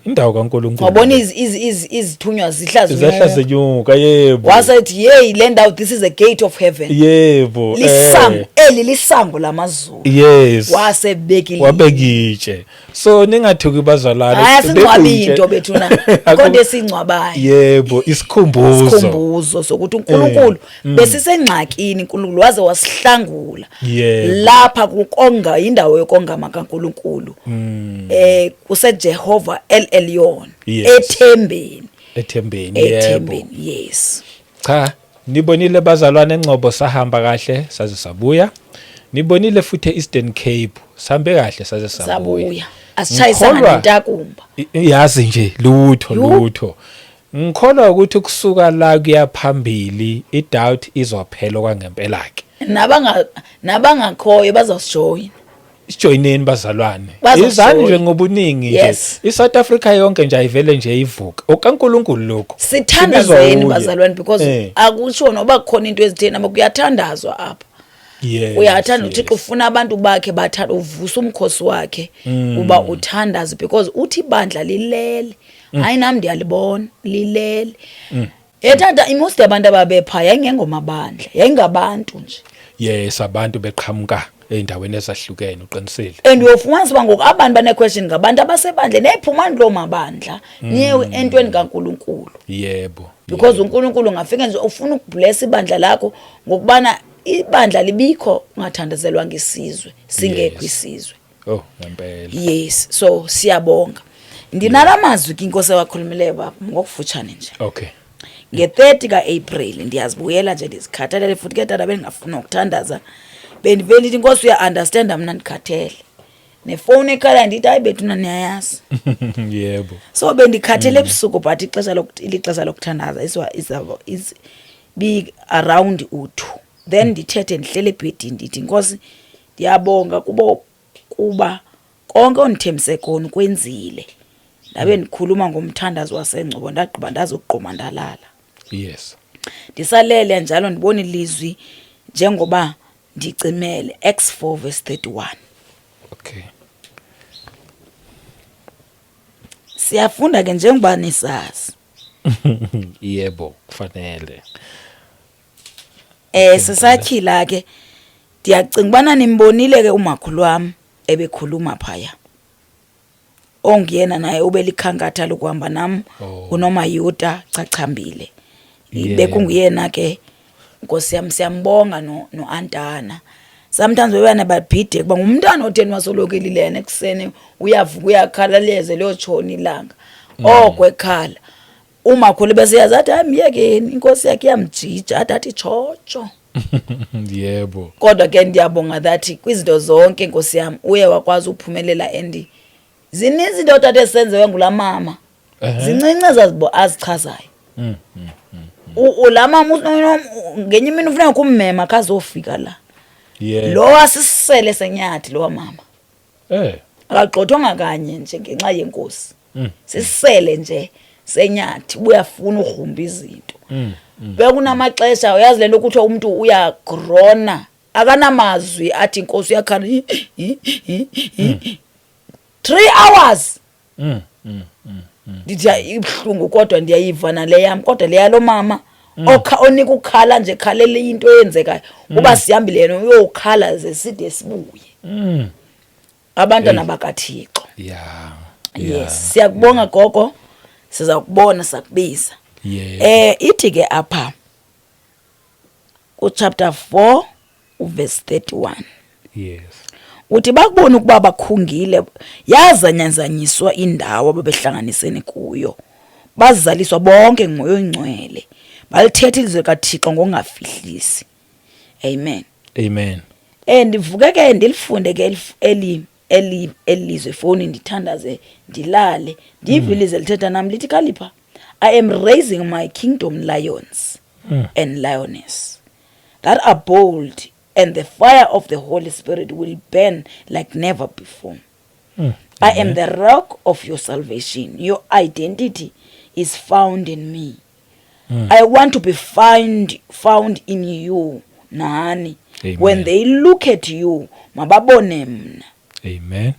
Indawo kaNkulunkulu. Wabona izithunywa zihla zehla zinyuka. Zenyuka, yebo. Wasethi, "Hey, le ndawo, this is a gate of heaven." Yebo. Lisango eli, lisango lamazulu. Wasebekile. Wabekitshe, so ningathuki bazalwane. Hayi, asingcwabi Bekuyitshe. into bethuna, kodwa esingcwabayo Yebo, isikhumbuzo. Isikhumbuzo sokuthi uNkulunkulu, besisengxakini, uNkulunkulu waze wasihlangula. Lapha kukonga, indawo yokongama kaNkulunkulu, kuseJehova El Elyon. Ethembeni. Ethembeni, yebo. Ethembeni, yes. Cha, nibonile bazalwane, eNgcobo sahamba kahle saze sabuya. Nibonile futhi eEastern Cape sihambe kahle saze sabuya. Sabuya, asishayisanga nentakumba. Yazi nje lutho. Yu. Lutho. Ngikholwa ukuthi kusuka la kuya phambili i-doubt izophela kwangempela ke. Nabangakhoyo bazosijoyina. Sijoyineni bazalwane. Bazojoyina. Izani nje ngobuningi nje. ISouth Africa yonke nje ayivele nje ivuka. OkaNkulunkulu lokho. Sithandazeni Sibizwa uye. bazalwane, because akusho noba kukhona into ezitheni aba, kuyathandazwa apha. Uyathanda uThixo, ufuna abantu bakhe bathanda uvusa umkhosi wakhe uba uthandaze, because uthi ibandla lilele. Hayi, nami ndiyalibona lilele. Ethanda i-most yabantu ababepha yayingengomabandla, yayingabantu nje. Yes, abantu beqhamuka ey'ndaweni ezahlukene, uqinisile. And uyofumanisa uba ngoku abantu bane-question ngabantu abasebandleni, ephumani kuloo mabandla niye entweni kaNkulunkulu. Because uNkulunkulu ungafika nje ufuna ukublessa ibandla lakho, ngokubana ibandla libikho ungathandazelwanga isizwe, singekho isizwe. Oh, ngempela. Yes, so siyabonga. Ndinala mazwi ke inkosi ewakhulumileyo baba, ngokufutshane nje. Nge-30 ka-April, ndiyazibuyela nje, ndizikhathalele futhi ke tata, bendingafuni nokuthandaza, bendivele ndithi, "Inkosi, uya-understanda, mna ndikhathele." Nefowuni ekhala, ndithi, "Hayi bethuna, niyayazi." So bendikhathele ebusuku, but ixesha ilixesha lokuthandaza is be around u-2, then ndithethe ndihlele ebhedini, ndithi, "Nkosi, ndiyabonga kubo kuba konke ondithembise kona ukwenzile." Ndabe ndikhuluma ngomthandazo waseNgcobo, ndagqiba ndazogquma ndalala. Ndisalele njalo, ndibona ilizwi njengoba ndicimele, Acts 4 verse 31. Siyafunda ke njengoba nisazi. Yebo, kufanele. Sisatyhila ke, ndiyacinga ubana nimbonile ke umakhulu wam ebekhuluma phaya, onguyena naye ubelikhankatha lokuhamba nam. UNomayuta Chachambile. Bekunguyena ke, nkosi yam, siyambonga no noAntana. Sometimes bebana babhide kuba ngumntana otheni wasoloko elilena ekuseni, uyavuka uyakhala liyeze liyotshona ilanga, oko ekhala umakhulu bese yazi, athi, "Hayi, myekeni, inkosi yakhe iyamjija," athi tshotsho. Kodwa ke ndiyabonga that kwizinto zonke, nkosi yam, uye wakwazi uphumelela, and zininzi into tata esenziwe ngulaa mama. Zincinci ezazibo azichazayo. Laa mama ngenye imini ufuneka kummema khazofika la. Lo asisele senyathi lowa mama. Akagxothwanga kanye nje ngenxa yenkosi. Sisele nje senyathi, uyafuna ugrumba izinto. Bekunamaxesha, uyazi lento kuthiwa umuntu uyagrona, akanamazwi, athi inkosi uyakhala 3 hours. Ndithi ibuhlungu, kodwa ndiyayiva nale yam, kodwa leya lo mama okha onika ukhala nje, khalela into eyenzekayo, uba sihambile yena uyokhala ze side sibuye. Abantwana bakaThixo. Yes, siyakubonga gogo, siza kubona sakubiza. Ithi ke apha ku chapter 4 uverse 31. Uthi bakubona ukuba bakhungile, yazanyazanyiswa indawo ababehlanganisene kuyo, bazaliswa bonke nguMoya oyiNgcwele, balithetha ilizwi likaThixo ngokungafihlisi. Amen. Amen. Ndivuke ke ndilifunde ke eli elizwe efowuni, ndithandaze, ndilale, ndive ilizwi lithetha nam lithi, "Khalipha, I am raising my kingdom lions and lioness that are bold, and the fire of the Holy Spirit will burn like never before. I am the rock of your salvation. Your identity is found in me. I want to be found in you nani. Amen. When they look at you, mababone mna." Amen.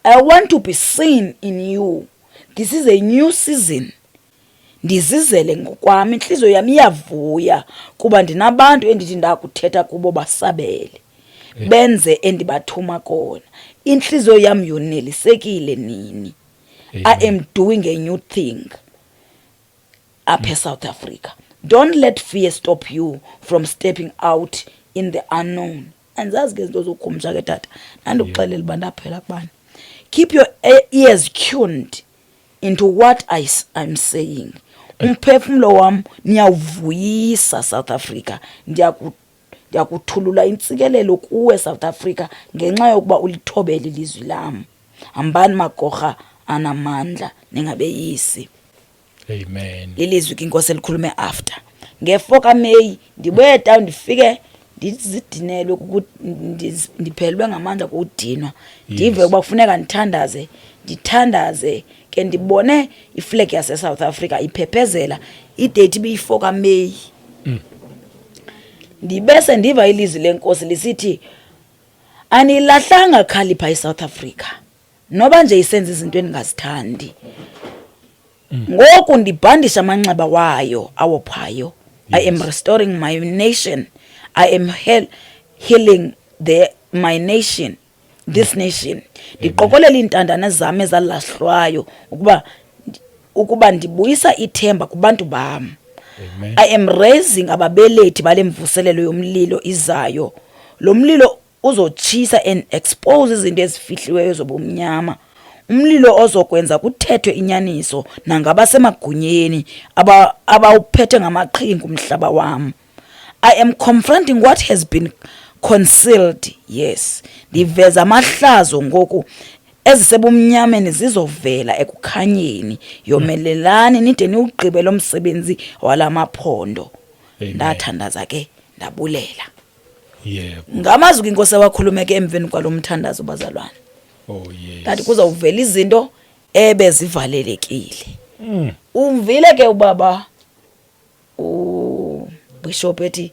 I want to be seen in you. This is a new season. Ndizizele ngokwam, intliziyo yam iyavuya kuba ndinabantu endithi ndakuthetha kubo basabele, benze endibathuma kona. Intliziyo yam yonelisekile nini. I am doing a new thing apha eSouth Africa. Don't let fear stop you from stepping out in the unknown. Andizazi ke izinto zokhumsha ke, tata. Ndandikuxelela uba ndaphela kubani. Keep your ears tuned into what I'm saying. Umphefumlo wam niyawuvuyisa, South Africa. Ndiyakuthulula intsikelelo kuwe, South Africa, ngenxa yokuba ulithobele ilizwi lam. Hambani, magorha anamandla, ningabeyisi. Amen. Lilizwi ke inkosi elikhulume after nge-4 kaMeyi. Ndibuye etown, ndifike ndizidinelwe, ndiphelelwe ngamandla kudinwa. Ndive ukuba kufuneka ndithandaze. Ndithandaze ke, ndibone iflag yase-South Africa iphephezela. Idate ibiyi-4 kaMeyi. Ndibese ndiva ilizwi lenkosi lisithi, "Anilahlanga khalipha iSouth Africa, noba nje isenza izinto endingazithandi. Ngoku ndibhandisha amanxeba wayo awophayo. I am restoring my nation. I am healing the my nation, this nation. Ndiqokolela iintandane zam ezalahlwayo ukuba ndibuyisa ithemba kubantu bam. Amen. I am raising ababelethi bale mvuselelo yomlilo izayo. Lo mlilo uzotshisa and expose izinto ezifihliweyo zobumnyama, umlilo ozokwenza kuthethwe inyaniso nangabasemagunyeni abawuphethe ngamaqhinga umhlaba wam. I am confronting what has been concealed. Yes, ndiveza amahlazo ngoku. Ezisebumnyameni zizovela ekukhanyeni. Yomelelani nide niwugqibe lo msebenzi walamaphondo." Amen. Ndathandaza ke, ndabulela. Ngamazwi ke inkosi awakhulume ke emveni kwalo mthandazo, bazalwane. Ndathi kuzawuvela izinto ebezivalelekile. Umvile ke ubaba ubishop ethi,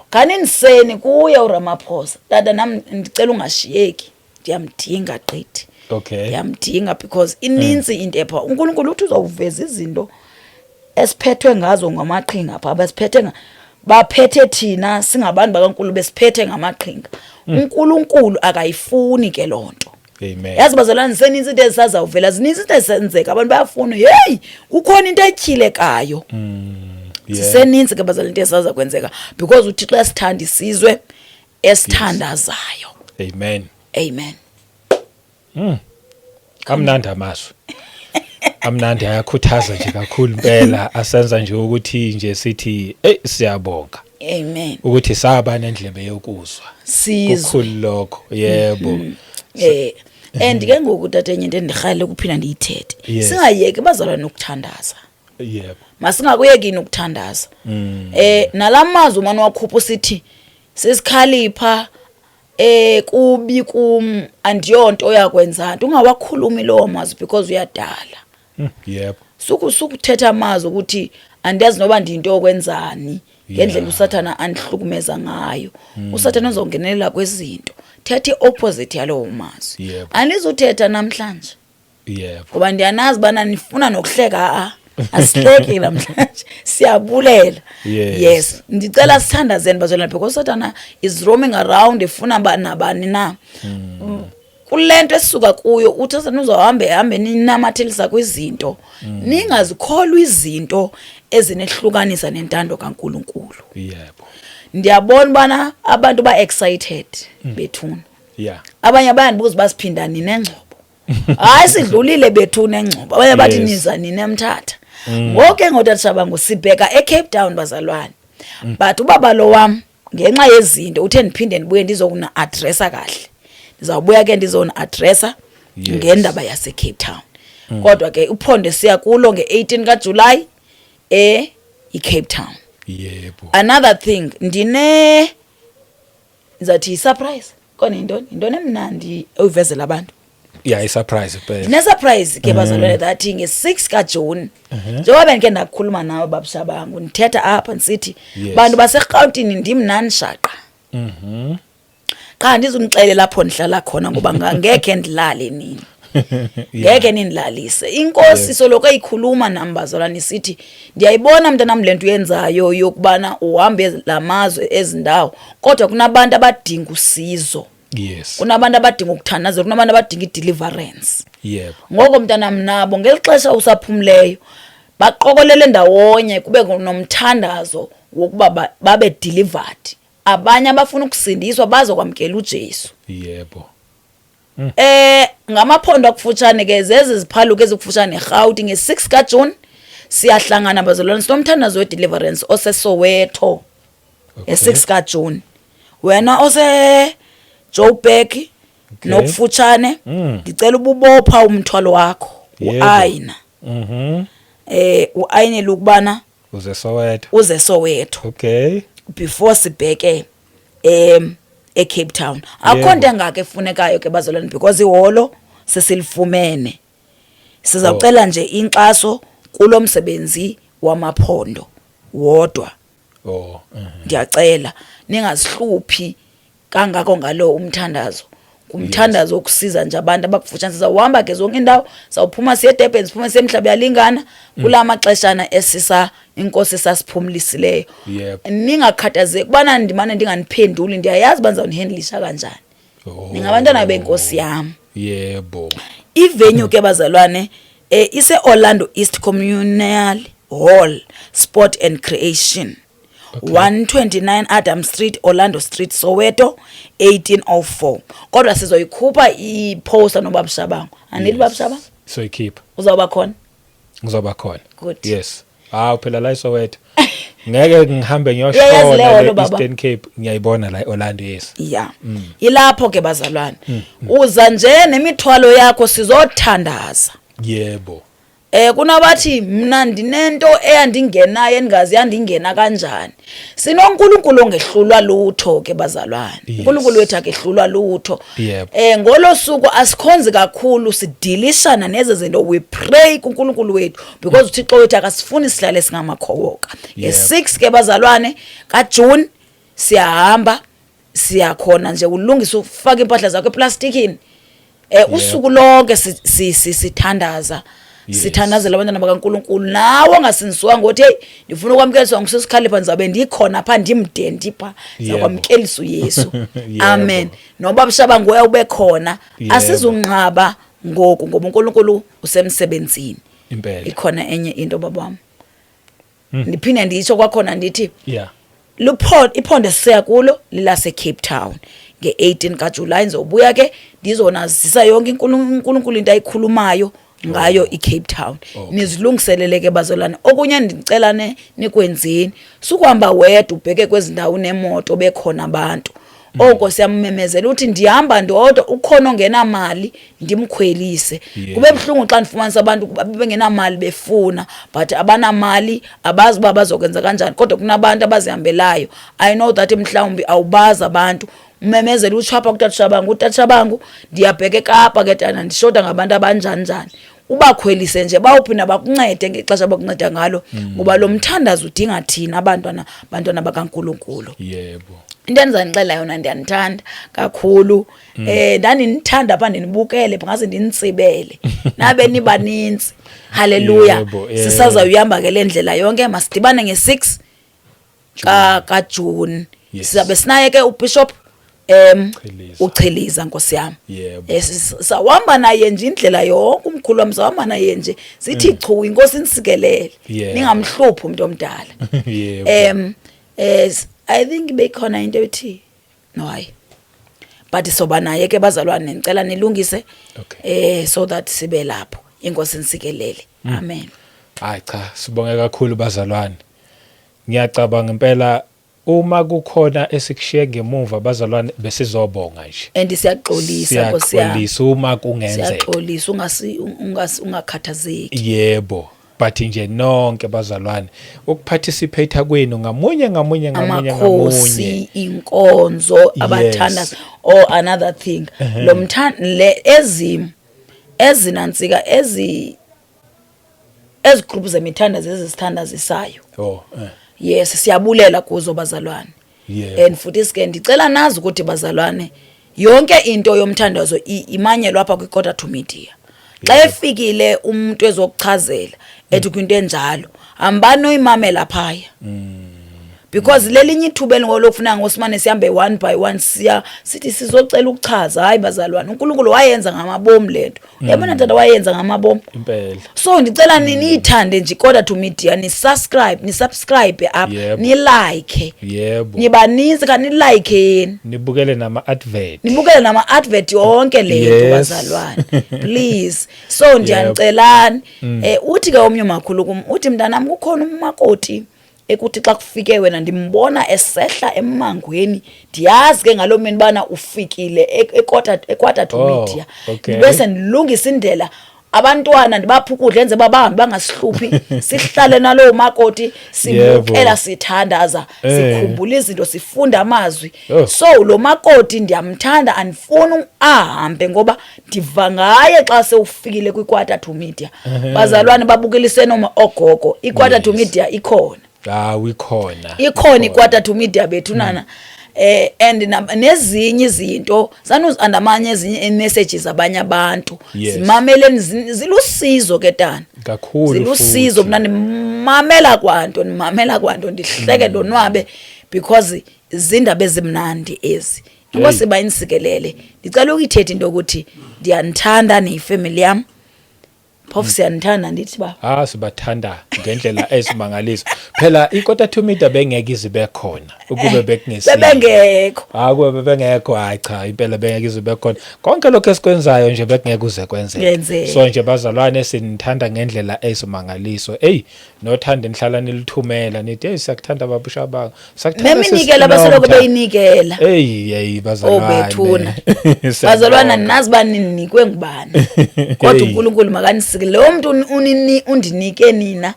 "Khanindiseni kuye uRamaphosa." Tata, nam ndicela ungashiyeki, ndiyamdinga gqithi. Ndiyamdinga because inintsi into epha. UNkulunkulu uthi uzawuveza izinto esiphethwe ngazo ngamaqhinga phaa, besiphethe baphethe thina singabantu bakaNkulunkulu, besiphethe ngamaqhinga. UNkulunkulu akayifuni ke loo nto. Amen. Yazi bazalwane, ziseninzi into ezisazawuvela, zininzi into ezisenzeka. Abantu bayafuna, heyi, kukhona into etyhilekayo. Ziseninzi ke bazalwane into ezisaza kwenzeka because uThixo esithanda isizwe esithandazayo. Amen. Amen. Amnandi amazwi. Amnandi, ayakhuthaza nje kakhulu impela, asenza nje ukuthi nje sithi, hey, siyabonga Amen. ukuthi saba nendlebe yokuzwa. Sizwe. Kukhulu lokho. Yebo. And ke ngoku tata, enye into endirhalela ukuphinda ndiyithethe. Singayeki bazalwane nokuthandaza. Masingakuyekini ukuthandaza. Nalamazwi umane wakhupha usithi sisikhalipha, kubi kum, andiyonto yakwenza nto, ungawakhulumi lowo mazwi because uyadala. Sukuthetha amazwi ukuthi andiyazi noba ndiyinto yokwenzani ngendlela usathana andihlukumeza ngayo. Usathana uzongenelela kwezinto. Thetha i-opposite yalowo mazwi. Andizuthetha namhlanje ngoba ndiyanazi ubana nifuna nokuhleka. A asihleki namhlanje, siyabulela. Yes, ndicela sithandazeni bazalwane because sathana is roaming around efuna nabani na. Kule nto esisuka kuyo, uthi sathana uzawuhambe hambe ninamathelisa kwizinto. Ningazikholwa izinto ezinehlukanisa nentando kaNkulunkulu. Ndiyabona ubana abantu ba-excited bethuna. Abanye bayandibuza uba siphinda nini eNgcobo. Hayi, sidlulile bethuna eNgcobo. Abanye bathi niza nini eMthatha. Ngoku ke ngotata Shabangu sibheka eCape Town, bazalwane. But ubaba lo wam ngenxa yezinto uthe ndiphinde ndibuye ndizokuna-addressa kahle. Ndizawubuya ke ndizona-addressa ngendaba yaseCape Town. Kodwa ke uphondo esiya kulo nge-18 kaJuly iCape Town. Another thing, ndine ndizathi yi-surprise kona, yintoni, yintoni emnandi oyivezela abantu? Yeah, i-surprise kuphela. Ndine-surprise ke bazalwane that nge-6 kaJuni, njengoba bendike ndakhuluma nawe babushabangu, ndithetha apha ndisithi bantu baseRhawutini, ndim nani shaqa. Qha ndizunixelela apho ndihlala khona ngoba ngekhe ndilale nini. Ngeke nindilalise. Inkosi soloko ikhuluma nam, bazalwane, isithi, "Ndiyayibona, mntanam, le nto uyenzayo yokubana uhambe la mazwe, ezindawo, kodwa kunabantu abadinga usizo, kunabantu abadinga ukuthandazela, kunabantu abadinga i-deliverance. Ngoko, mntanam, nabo ngeli xesha usaphumleyo baqokolele ndawonye, kube nomthandazo wokuba babe delivered, abanye abafuna ukusindiswa bazokwamkela uJesu." Ngamaphondo akufutshane ke, zezi ziphaluka ezikufutshane neRhawuti, nge-6 kaJune siyahlangana, bazalwane, sinomthandazo we-deliverance oseSoweto nge-6 kaJune. Wena ose Joburg nokufutshane, ndicela ububopha umthwalo wakho, uayina, uayinele ukubana Uze Soweto. Uze Soweto before sibheke eCape Town. Akho nto engaka efunekayo ke, bazalwane, because iholo sesilifumene. Sizawucela nje inkxaso kulo msebenzi wamaphondo wodwa. Ndiyacela ningazihluphi kangako ngalo umthandazo, ngumthandazo wokusiza nje abantu abakufutshane. Sizawuhamba ke zonke indawo, sawuphuma siye eDurban, siphume siye eMhlabuyalingana kula maxeshana esisa inkosi sasiphumlisileyo. Ningakhathazeki kubana ndimane ndinganiphenduli, ndiyayazi uba ndizawunihandlisha kanjani. Ningabantwana benkosi yam. I-venue ke, bazalwane, ise-Orlando East Communal Hall, Sport and Creation, 129 Adam Street, Orlando Street, Soweto, 1804. Kodwa sizoyikhupha i-poster nobaba Shabangu, andithi, baba Shabangu? Soyikhipha. Uzawuba khona? Ngizoba khona. Good. Yes. Hawu phela, la eSoweto. Ngeke ngihambe Uyayazi le ngiyoshona holo, le baba? Eastern Cape, ngiyayibona la eOrlando, yes. Ya, ilapho ke, bazalwane. Uza nje nemithwalo yakho, sizothandaza. Kunabathi, "Mina ndinento eyandingenayo engazi yandingena kanjani." SinoNkulunkulu ongehlulwa lutho ke, bazalwane. UNkulunkulu wethu akehlulwa lutho. Ngolo suku asikhonzi kakhulu, sidilishana neze zinto, we pray kuNkulunkulu wethu because uThixo wethu akasifuni sihlale singamakhoboka. Nge6 ke, bazalwane, kaJune siyahamba, siyakhona nje ulungisa, ufaka impahla zakho eplastikini. Usuku lonke sithandaza. Sithandazela abantwana bakaNkulunkulu. Nawe ongasindiswanga ngothi, "Hey, ndifuna ukwamkeliswa nguSisikhalipha," ndizabe ndikhona pha, ndimde ndipha, zakwamkelisa uYesu. Amen. Noba Mshabangu uya ube khona. Asizunqaba ngoku ngoba uNkulunkulu usemsebenzini. Ikhona enye into, baba wami. Ndiphinde nditsho kwakhona ndithi lupho iphondo esiya kulo lilase Cape Town nge-18 kaJuly. Ndizobuya ke ndizonazisa yonke uNkulunkulu into ayikhulumayo ngayo iCape Town. Nizilungiselele ke, bazalwane. Okunye ndicela nikwenzeni, sukuhamba wedwa ubheke kwezi ndawo nemoto, bekhona abantu. Oko siyamemezela uthi, "Ndihamba ndodwa, ukhona ongenamali, ndimkhwelise." Kube buhlungu xa ndifumanisa abantu bengenamali befuna, but abanamali, abazi uba bazokwenza kanjani, kodwa kunabantu abazihambelayo. I know that mhlawumbi awubazi abantu. Umemezela utsho apha kutata Shabangu, "Utata Shabangu, ndiyabheka eKapa ke tana, ndishoda ngabantu abanjani njani." Ubakhwelise nje, bawuphinda bakuncede ngexesha abakunceda ngalo, ngoba lo mthandazo udinga thina abantwana, bantwana bakaNkulunkulu. Into endizanixela yona, ndiyanithanda kakhulu. Ndandinithanda pha, ndinibukele ngaze ndinitsibele nabe nibanintsi. Haleluya. Sisazawuyihamba ke le ndlela yonke. Masidibane nge-6 kaJune. Sizabe sinaye ke uBishop Chiliza. uChiliza, nkosi yami. Yebo. Sawuhamba naye nje indlela yonke, umkhulu wami, sawuhamba naye nje sithi chu, inkosi inisikelele. Ningamhluphi umuntu omdala. I think bekhona into ethi no, hayi, but soba naye ke, bazalwane. Ngicela nilungise so that sibe lapho. Inkosi inisikelele, amen. Hayi cha, sibonge kakhulu, bazalwane. Ngiyacabanga impela uma kukhona esikushiye ngemuva, bazalwane, besizobonga nje. And siyaxolisa, nkosi yami. Siyaxolisa uma kungenzeka. Siyaxolisa, ungasi ungakhathazeki. Yebo. But nje nonke, bazalwane, ukuparticipate kwenu ngamunye ngamunye ngamunye ngamunye. Amakhosi, inkonzo, abathandazi. Or another thing, lo le ezinantsika ezi group zemithandazo ezisithandazisayo. Yes, siyabulela kuzo, bazalwane. And futhi sike ndicela nazi ukuthi, bazalwane, yonke into yomthandazo imanyelwa apha kwi-Quarter to Media. Xa efikile umuntu ezokuchazela ethi kwinto enjalo, hambani noyimamela phaya, because lelinye ithuba elingolokufuna ngosimane sihambe one by one, siya sithi sizocela ukuchaza. Hayi bazalwane, uNkulunkulu wayenza ngamabomu lento, uyabona tata, wayenza ngamabomu. Impela. So ndicela niyithande nje Quarter to Media, ni-subscribe apha, ni-like. Nibaninzi, kani-like yeni. Nibukele nama advert. Nibukele nama-advert, yonke le nto. Bazalwane, please, so ndiyanicelani. Uthi ke omnye umakhulu kum, uthi, "Mntanam, kukhona umakoti ekuthi xa kufike wena ndimbona esehla emmangweni, ndiyazi ke ngaloo mini bana ufikile eQuarter to Media. Bese ndilungisa indlela, abantwana ndibapha ukudla, enze uba bahambe bangasihluphi, sihlale nalowo makoti, sibukela, sithandaza, sikhumbula izinto, sifunda amazwi. So lo makoti ndiyamthanda, andifuni ahambe ngoba ndiva ngaye xa sewufikile kwiQuarter to Media." Bazalwane, babukelise noma ogogo, iQuarter to Media ikhona. Hawu, ikhona. Ikhona iQuarter to Media bethunana. And nezinye izinto sanuzi-andamanye, ezinye messages abanye abantu, zimameleni, zilusizo ke tana. Kakhulu. Zilusizo. Futhi. Mna ndimamela kwanto, ndimamela kwanto, ndihleke, ndonwabe, because zindaba ezimnandi ezi. Inkosi bayinisikelele. Ndicela ukuyithetha into yokuthi ndiyanithanda niyifemeli yam, phofu siyanithanda, ndithi ba Ah, sibathanda ngendlela esimangaliso. Phela iQuarter to Media bengeke izibe khona ukube bekungesiyo. Bebengekho. Ah, kube bebengekho, hayi cha, impela bengeke izibe khona. Konke lokho esikwenzayo nje bekungeke kuze kwenzeke. Kwenzeke. So nje bazalwane, sinithanda ngendlela esimangaliso. Hey, nothanda nihlala nilithumela nithi, "Hey, siyakuthanda baba uShabangu. Siyakuthanda." Neminikelo abasoloko beyinikela. Hey, hey bazalwane. Obethuna. Siyabonga. Bazalwana, nazi uba ninikwe ngubani, kodwa uNkulunkulu makanisike lowo mntu undinike nina,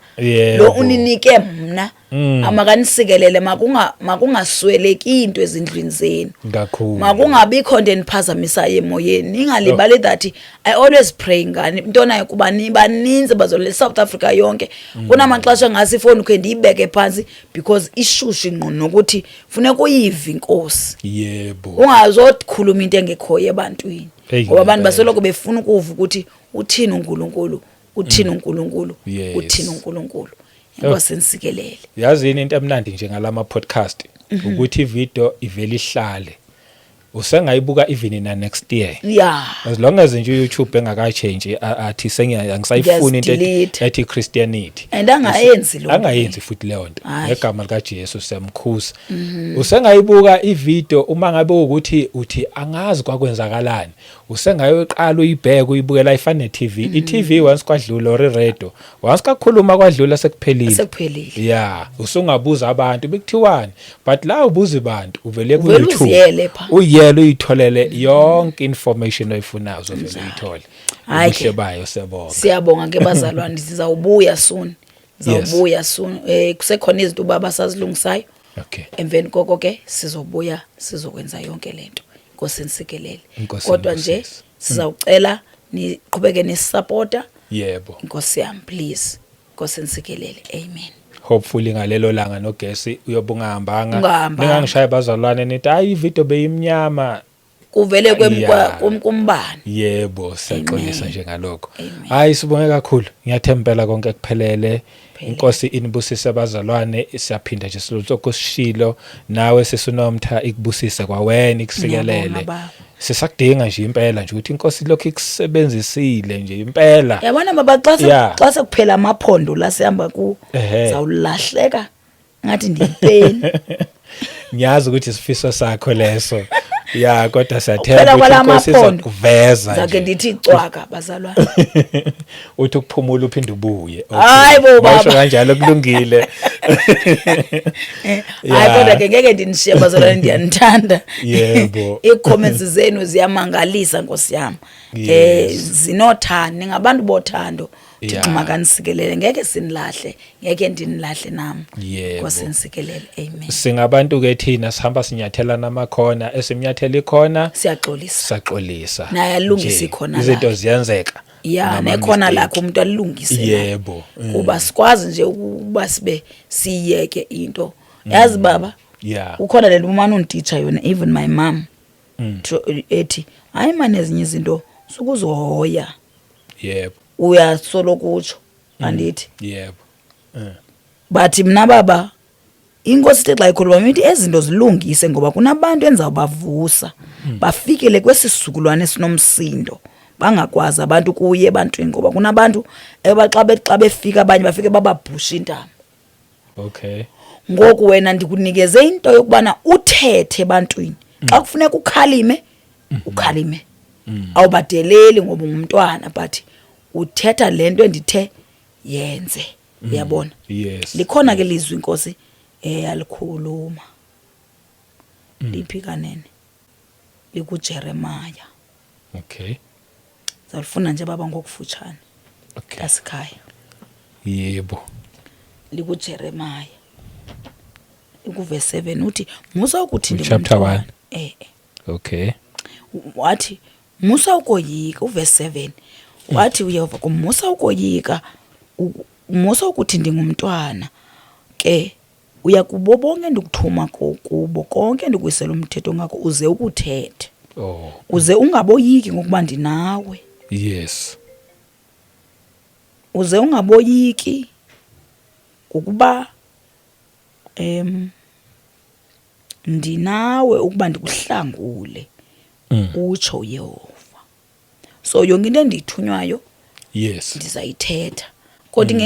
lo uninike mna, amakanisikelele, makungasweleki into ezindlwini zenu. Kakhulu. Makungabikho nto eniphazamisayo emoyeni. Ningalibali that I always pray ngani, ntona, kuba nibaninzi bazalwane South Africa yonke. Kunamaxesha ngase ifoni khe ndiyibeke phantsi because ishushu ingqondo, nokuthi funeka uyive inkosi, ungazokhuluma into engekhoyo ebantwini, Eyi, ngoba abantu ngempela. basoloko befuna ukuva ukuthi uthini uNkulunkulu, uthini uNkulunkulu, uthini uNkulunkulu. Inkosi ensikelele. Yazini into emnandi nje ngalama podcast ukuthi ivideo ivele ihlale, usengayibuka even na next year, as long as nje uYouTube engaka-change athi sengiya angisayifuni into Ngiyazi-delete. ethi Christianity. And angayenzi lo. Angayenzi futhi leyo nto. Hhayi. Ngegama likaJesu siyamkhuza. Usengayibuka ivideo uma ngabe ukuthi uthi angazi kwakwenzakalani, usengayoqala uyibheke, uyibukela, ayifani ne-TV. I-TV once kwadlula, or i-radio once kakhuluma kwadlula, sekuphelile. Sekuphelile. Ya, usungabuza abantu bekuthiwani, but la ubuza abantu uvele Uvele ku-YouTube. uziyele pha. Uyiyele, uyitholele yonke information oyifunayo, uzovele uyithole. Hhayi Ubuhle ke. bayo, siyabonga. Siyabonga ke bazalwane, sizawubuya soon, sizawubuya soon. Kusekhona izinto ubaba sazilungisayo. Emveni koko ke sizobuya, sizokwenza yonke lento. Inkosi insikelele. Inkosi Kodwa nje inibusise. sizawucela niqhubeke nisupporta. Inkosi yami, please, Inkosi insikelele, amen. Hopefully ngalelo langa nogesi uyobe ungahambanga. Ungahambanga. Ningangishaya bazalwane nithi, "Hayi, ivideo beyimnyama." Kuvele kumbane. Yebo, siyaxolisa nje ngalokho. Amen. Hayi, sibonge kakhulu, ngiyathemba impela konke kuphelele. Kuphelele. Inkosi inibusise abazalwane. Siyaphinda nje silokho sishilo nawe sisunomtha, ikubusise kwawena, ikusikelele. Ngiyabonga, baba. Sisakudinga nje impela nje ukuthi inkosi lokhu ikusebenzisile nje impela. Yabona baba, xa xa sekuphela amaphondo la sihamba ku, zawulahleka ngathi ndiyipeni. Ngiyazi ukuthi isifiso sakho leso, ya, kodwa Kuphela siyathemba ukuthi kwala inkosi maphondo. izakuveza Zake nje. ndithi cwaka bazalwane. Uthi ukuphumula uphinde ubuye. Okay. Hayi bo, baba. Bawusho kanjalo, kulungile. Hayi, kodwa ke ngeke ndinishiye bazalwane, ndiyanithanda. Ii-comments zenu ziyamangalisa, nkosi yami. Zinothando, ningabantu bothando. Thixo makanisikelele, ngeke sinilahle, ngeke ndinilahle nami. Nkosi nisikelele, amen. Singabantu ke thina, sihamba sinyathela namakhona, esimnyathela ikhona Siyaxolisa. Saxolisa. Naye alungise Nje, ikhona izinto lakhe. ziyenzeka. Ya, Nama nekhona mistake. lakho umuntu alilungise naye. Kuba sikwazi nje ukuba sibe siyeke into, yazi baba, kukhona lento umane undititsha yona, even my mom, ethi hayi mani, ezinye izinto sukuzihoya. Yebo. Uyasolo kutsho, andithi? Yebo. But mna baba, inkosi ithe xa ikhuluma ithi ezinto zilungise, ngoba kunabantu endizawubavusa bafikele kwesi sizukulwane esinomsindo, bangakwazi abantu kuye ebantwini, ngoba kunabantu eba xa befika abanye bafike bababhusha intamo. Ngoku wena ndikunikeze into yokubana uthethe ebantwini. Xa kufuneka ukhalime, ukhalime, awubadeleli ngoba ungumntwana, but uthetha le nto endithe yenze, uyabona? Yes. Likhona ke lizwi inkosi eyalikhuluma, liphi kanene? LikuJeremiah. Zalifuna nje baba ngokufutshane. Kasikhaya. Yebo. LikuJeremiah, ikuverse 7, uthi musa ukuthi Chapter ndingumntwana. 1. Eh. Wathi musa ukoyika, uverse 7, wathi uYehova kum, musa ukoyika, musa ukuthi ndingumntwana ke. Uya kubo bonke ndikuthuma kubo, konke ndikwisela umthetho ngakho, uze ukuthethe. Uze ungaboyiki, ngokuba ndinawe. Uze ungaboyiki, ngokuba ndinawe ukuba ndikuhlangule, utsho uYehova. So yonke into endiyithunywayo ndizayithetha, kodwa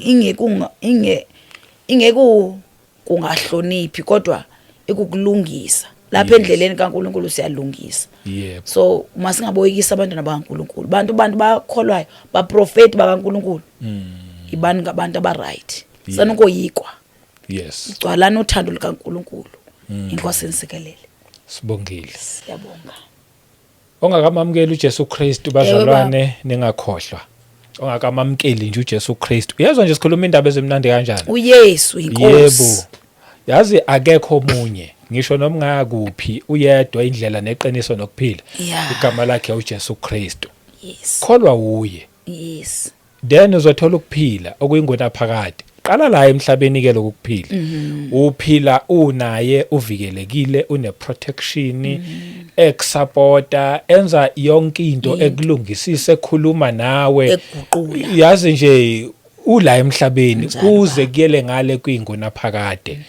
ingeke inge ingeku kungahloniphi, kodwa ikukulungisa lapha endleleni kaNkuluNkulu, siyalungisa. So masingaboyikisi abantwana bakaNkuluNkulu, bantu bakholwayo, baprofeti bakaNkuluNkulu. Ibani ngabantu abaright, sanukoyikwa. Gcwalani uthando likaNkuluNkulu. Inkosi insikelele. Sibongile. Siyabonga. Ongakamamukeli uJesu Kristu, bazalwane, ningakhohlwa. Ongakamamukeli nje uJesu Kristu, uyezwa nje sikhuluma indaba ezimnandi kanjani? UYesu inkosi. Yebo, yazi akekho omunye, ngisho noma ungakuphi, uyedwa indlela neqiniso nokuphila. Igama lakhe uJesu Kristu. Kholwa uye, then uzothola ukuphila okuyingona phakade. Qala la emhlabeni ke lokuphila, uphila unaye, uvikelekile, une protection, ekusupporta, enza yonke into, ekulungisisa, ekhuluma nawe, Ekuguqula. Yazi nje ula emhlabeni Njalo, kuze kuyele ngale kwingona phakade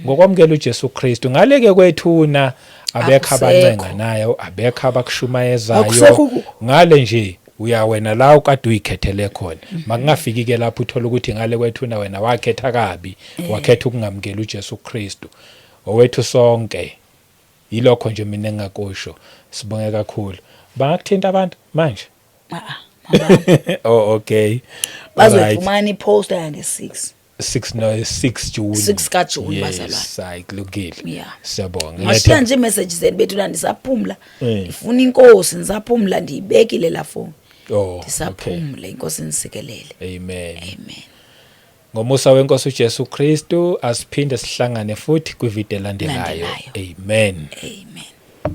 ngokwamukela uJesu Kristu. Ngale ke kwethuna abekho Akusekho. abancenga nayo, abekho abakushumayezayo. Akusekho Ngale nje uya wena la ukade uyikhethele khona. Makungafiki ke lapho uthola ukuthi ngale kwethuna wena wakhetha kabi, wakhetha ukungamukeli uJesu Kristu owethu sonke. Yilokho nje mina engakusho. Sibonge kakhulu. Bangakuthinta abantu manje? Ah, mabamba. Oh, okay. Alright. Bazoyifumana iposter yange-6. 6, no, 6 June. 6 kaJune, bazalwane. Yes, hayi, kulungile. Siyabonga. Mashiya nje imessage zenu bethu la, ndisaphumla. Ndifuna inkosi, ndisaphumla, ndiyibekile la phone. Oh, okay. Ndisaphumla, inkosi nisikelele. Amen. Amen. Ngomusa wenkosi uJesu Kristu asiphinde sihlangane futhi kwivideo elandelayo. Landelayo. Amen. Amen.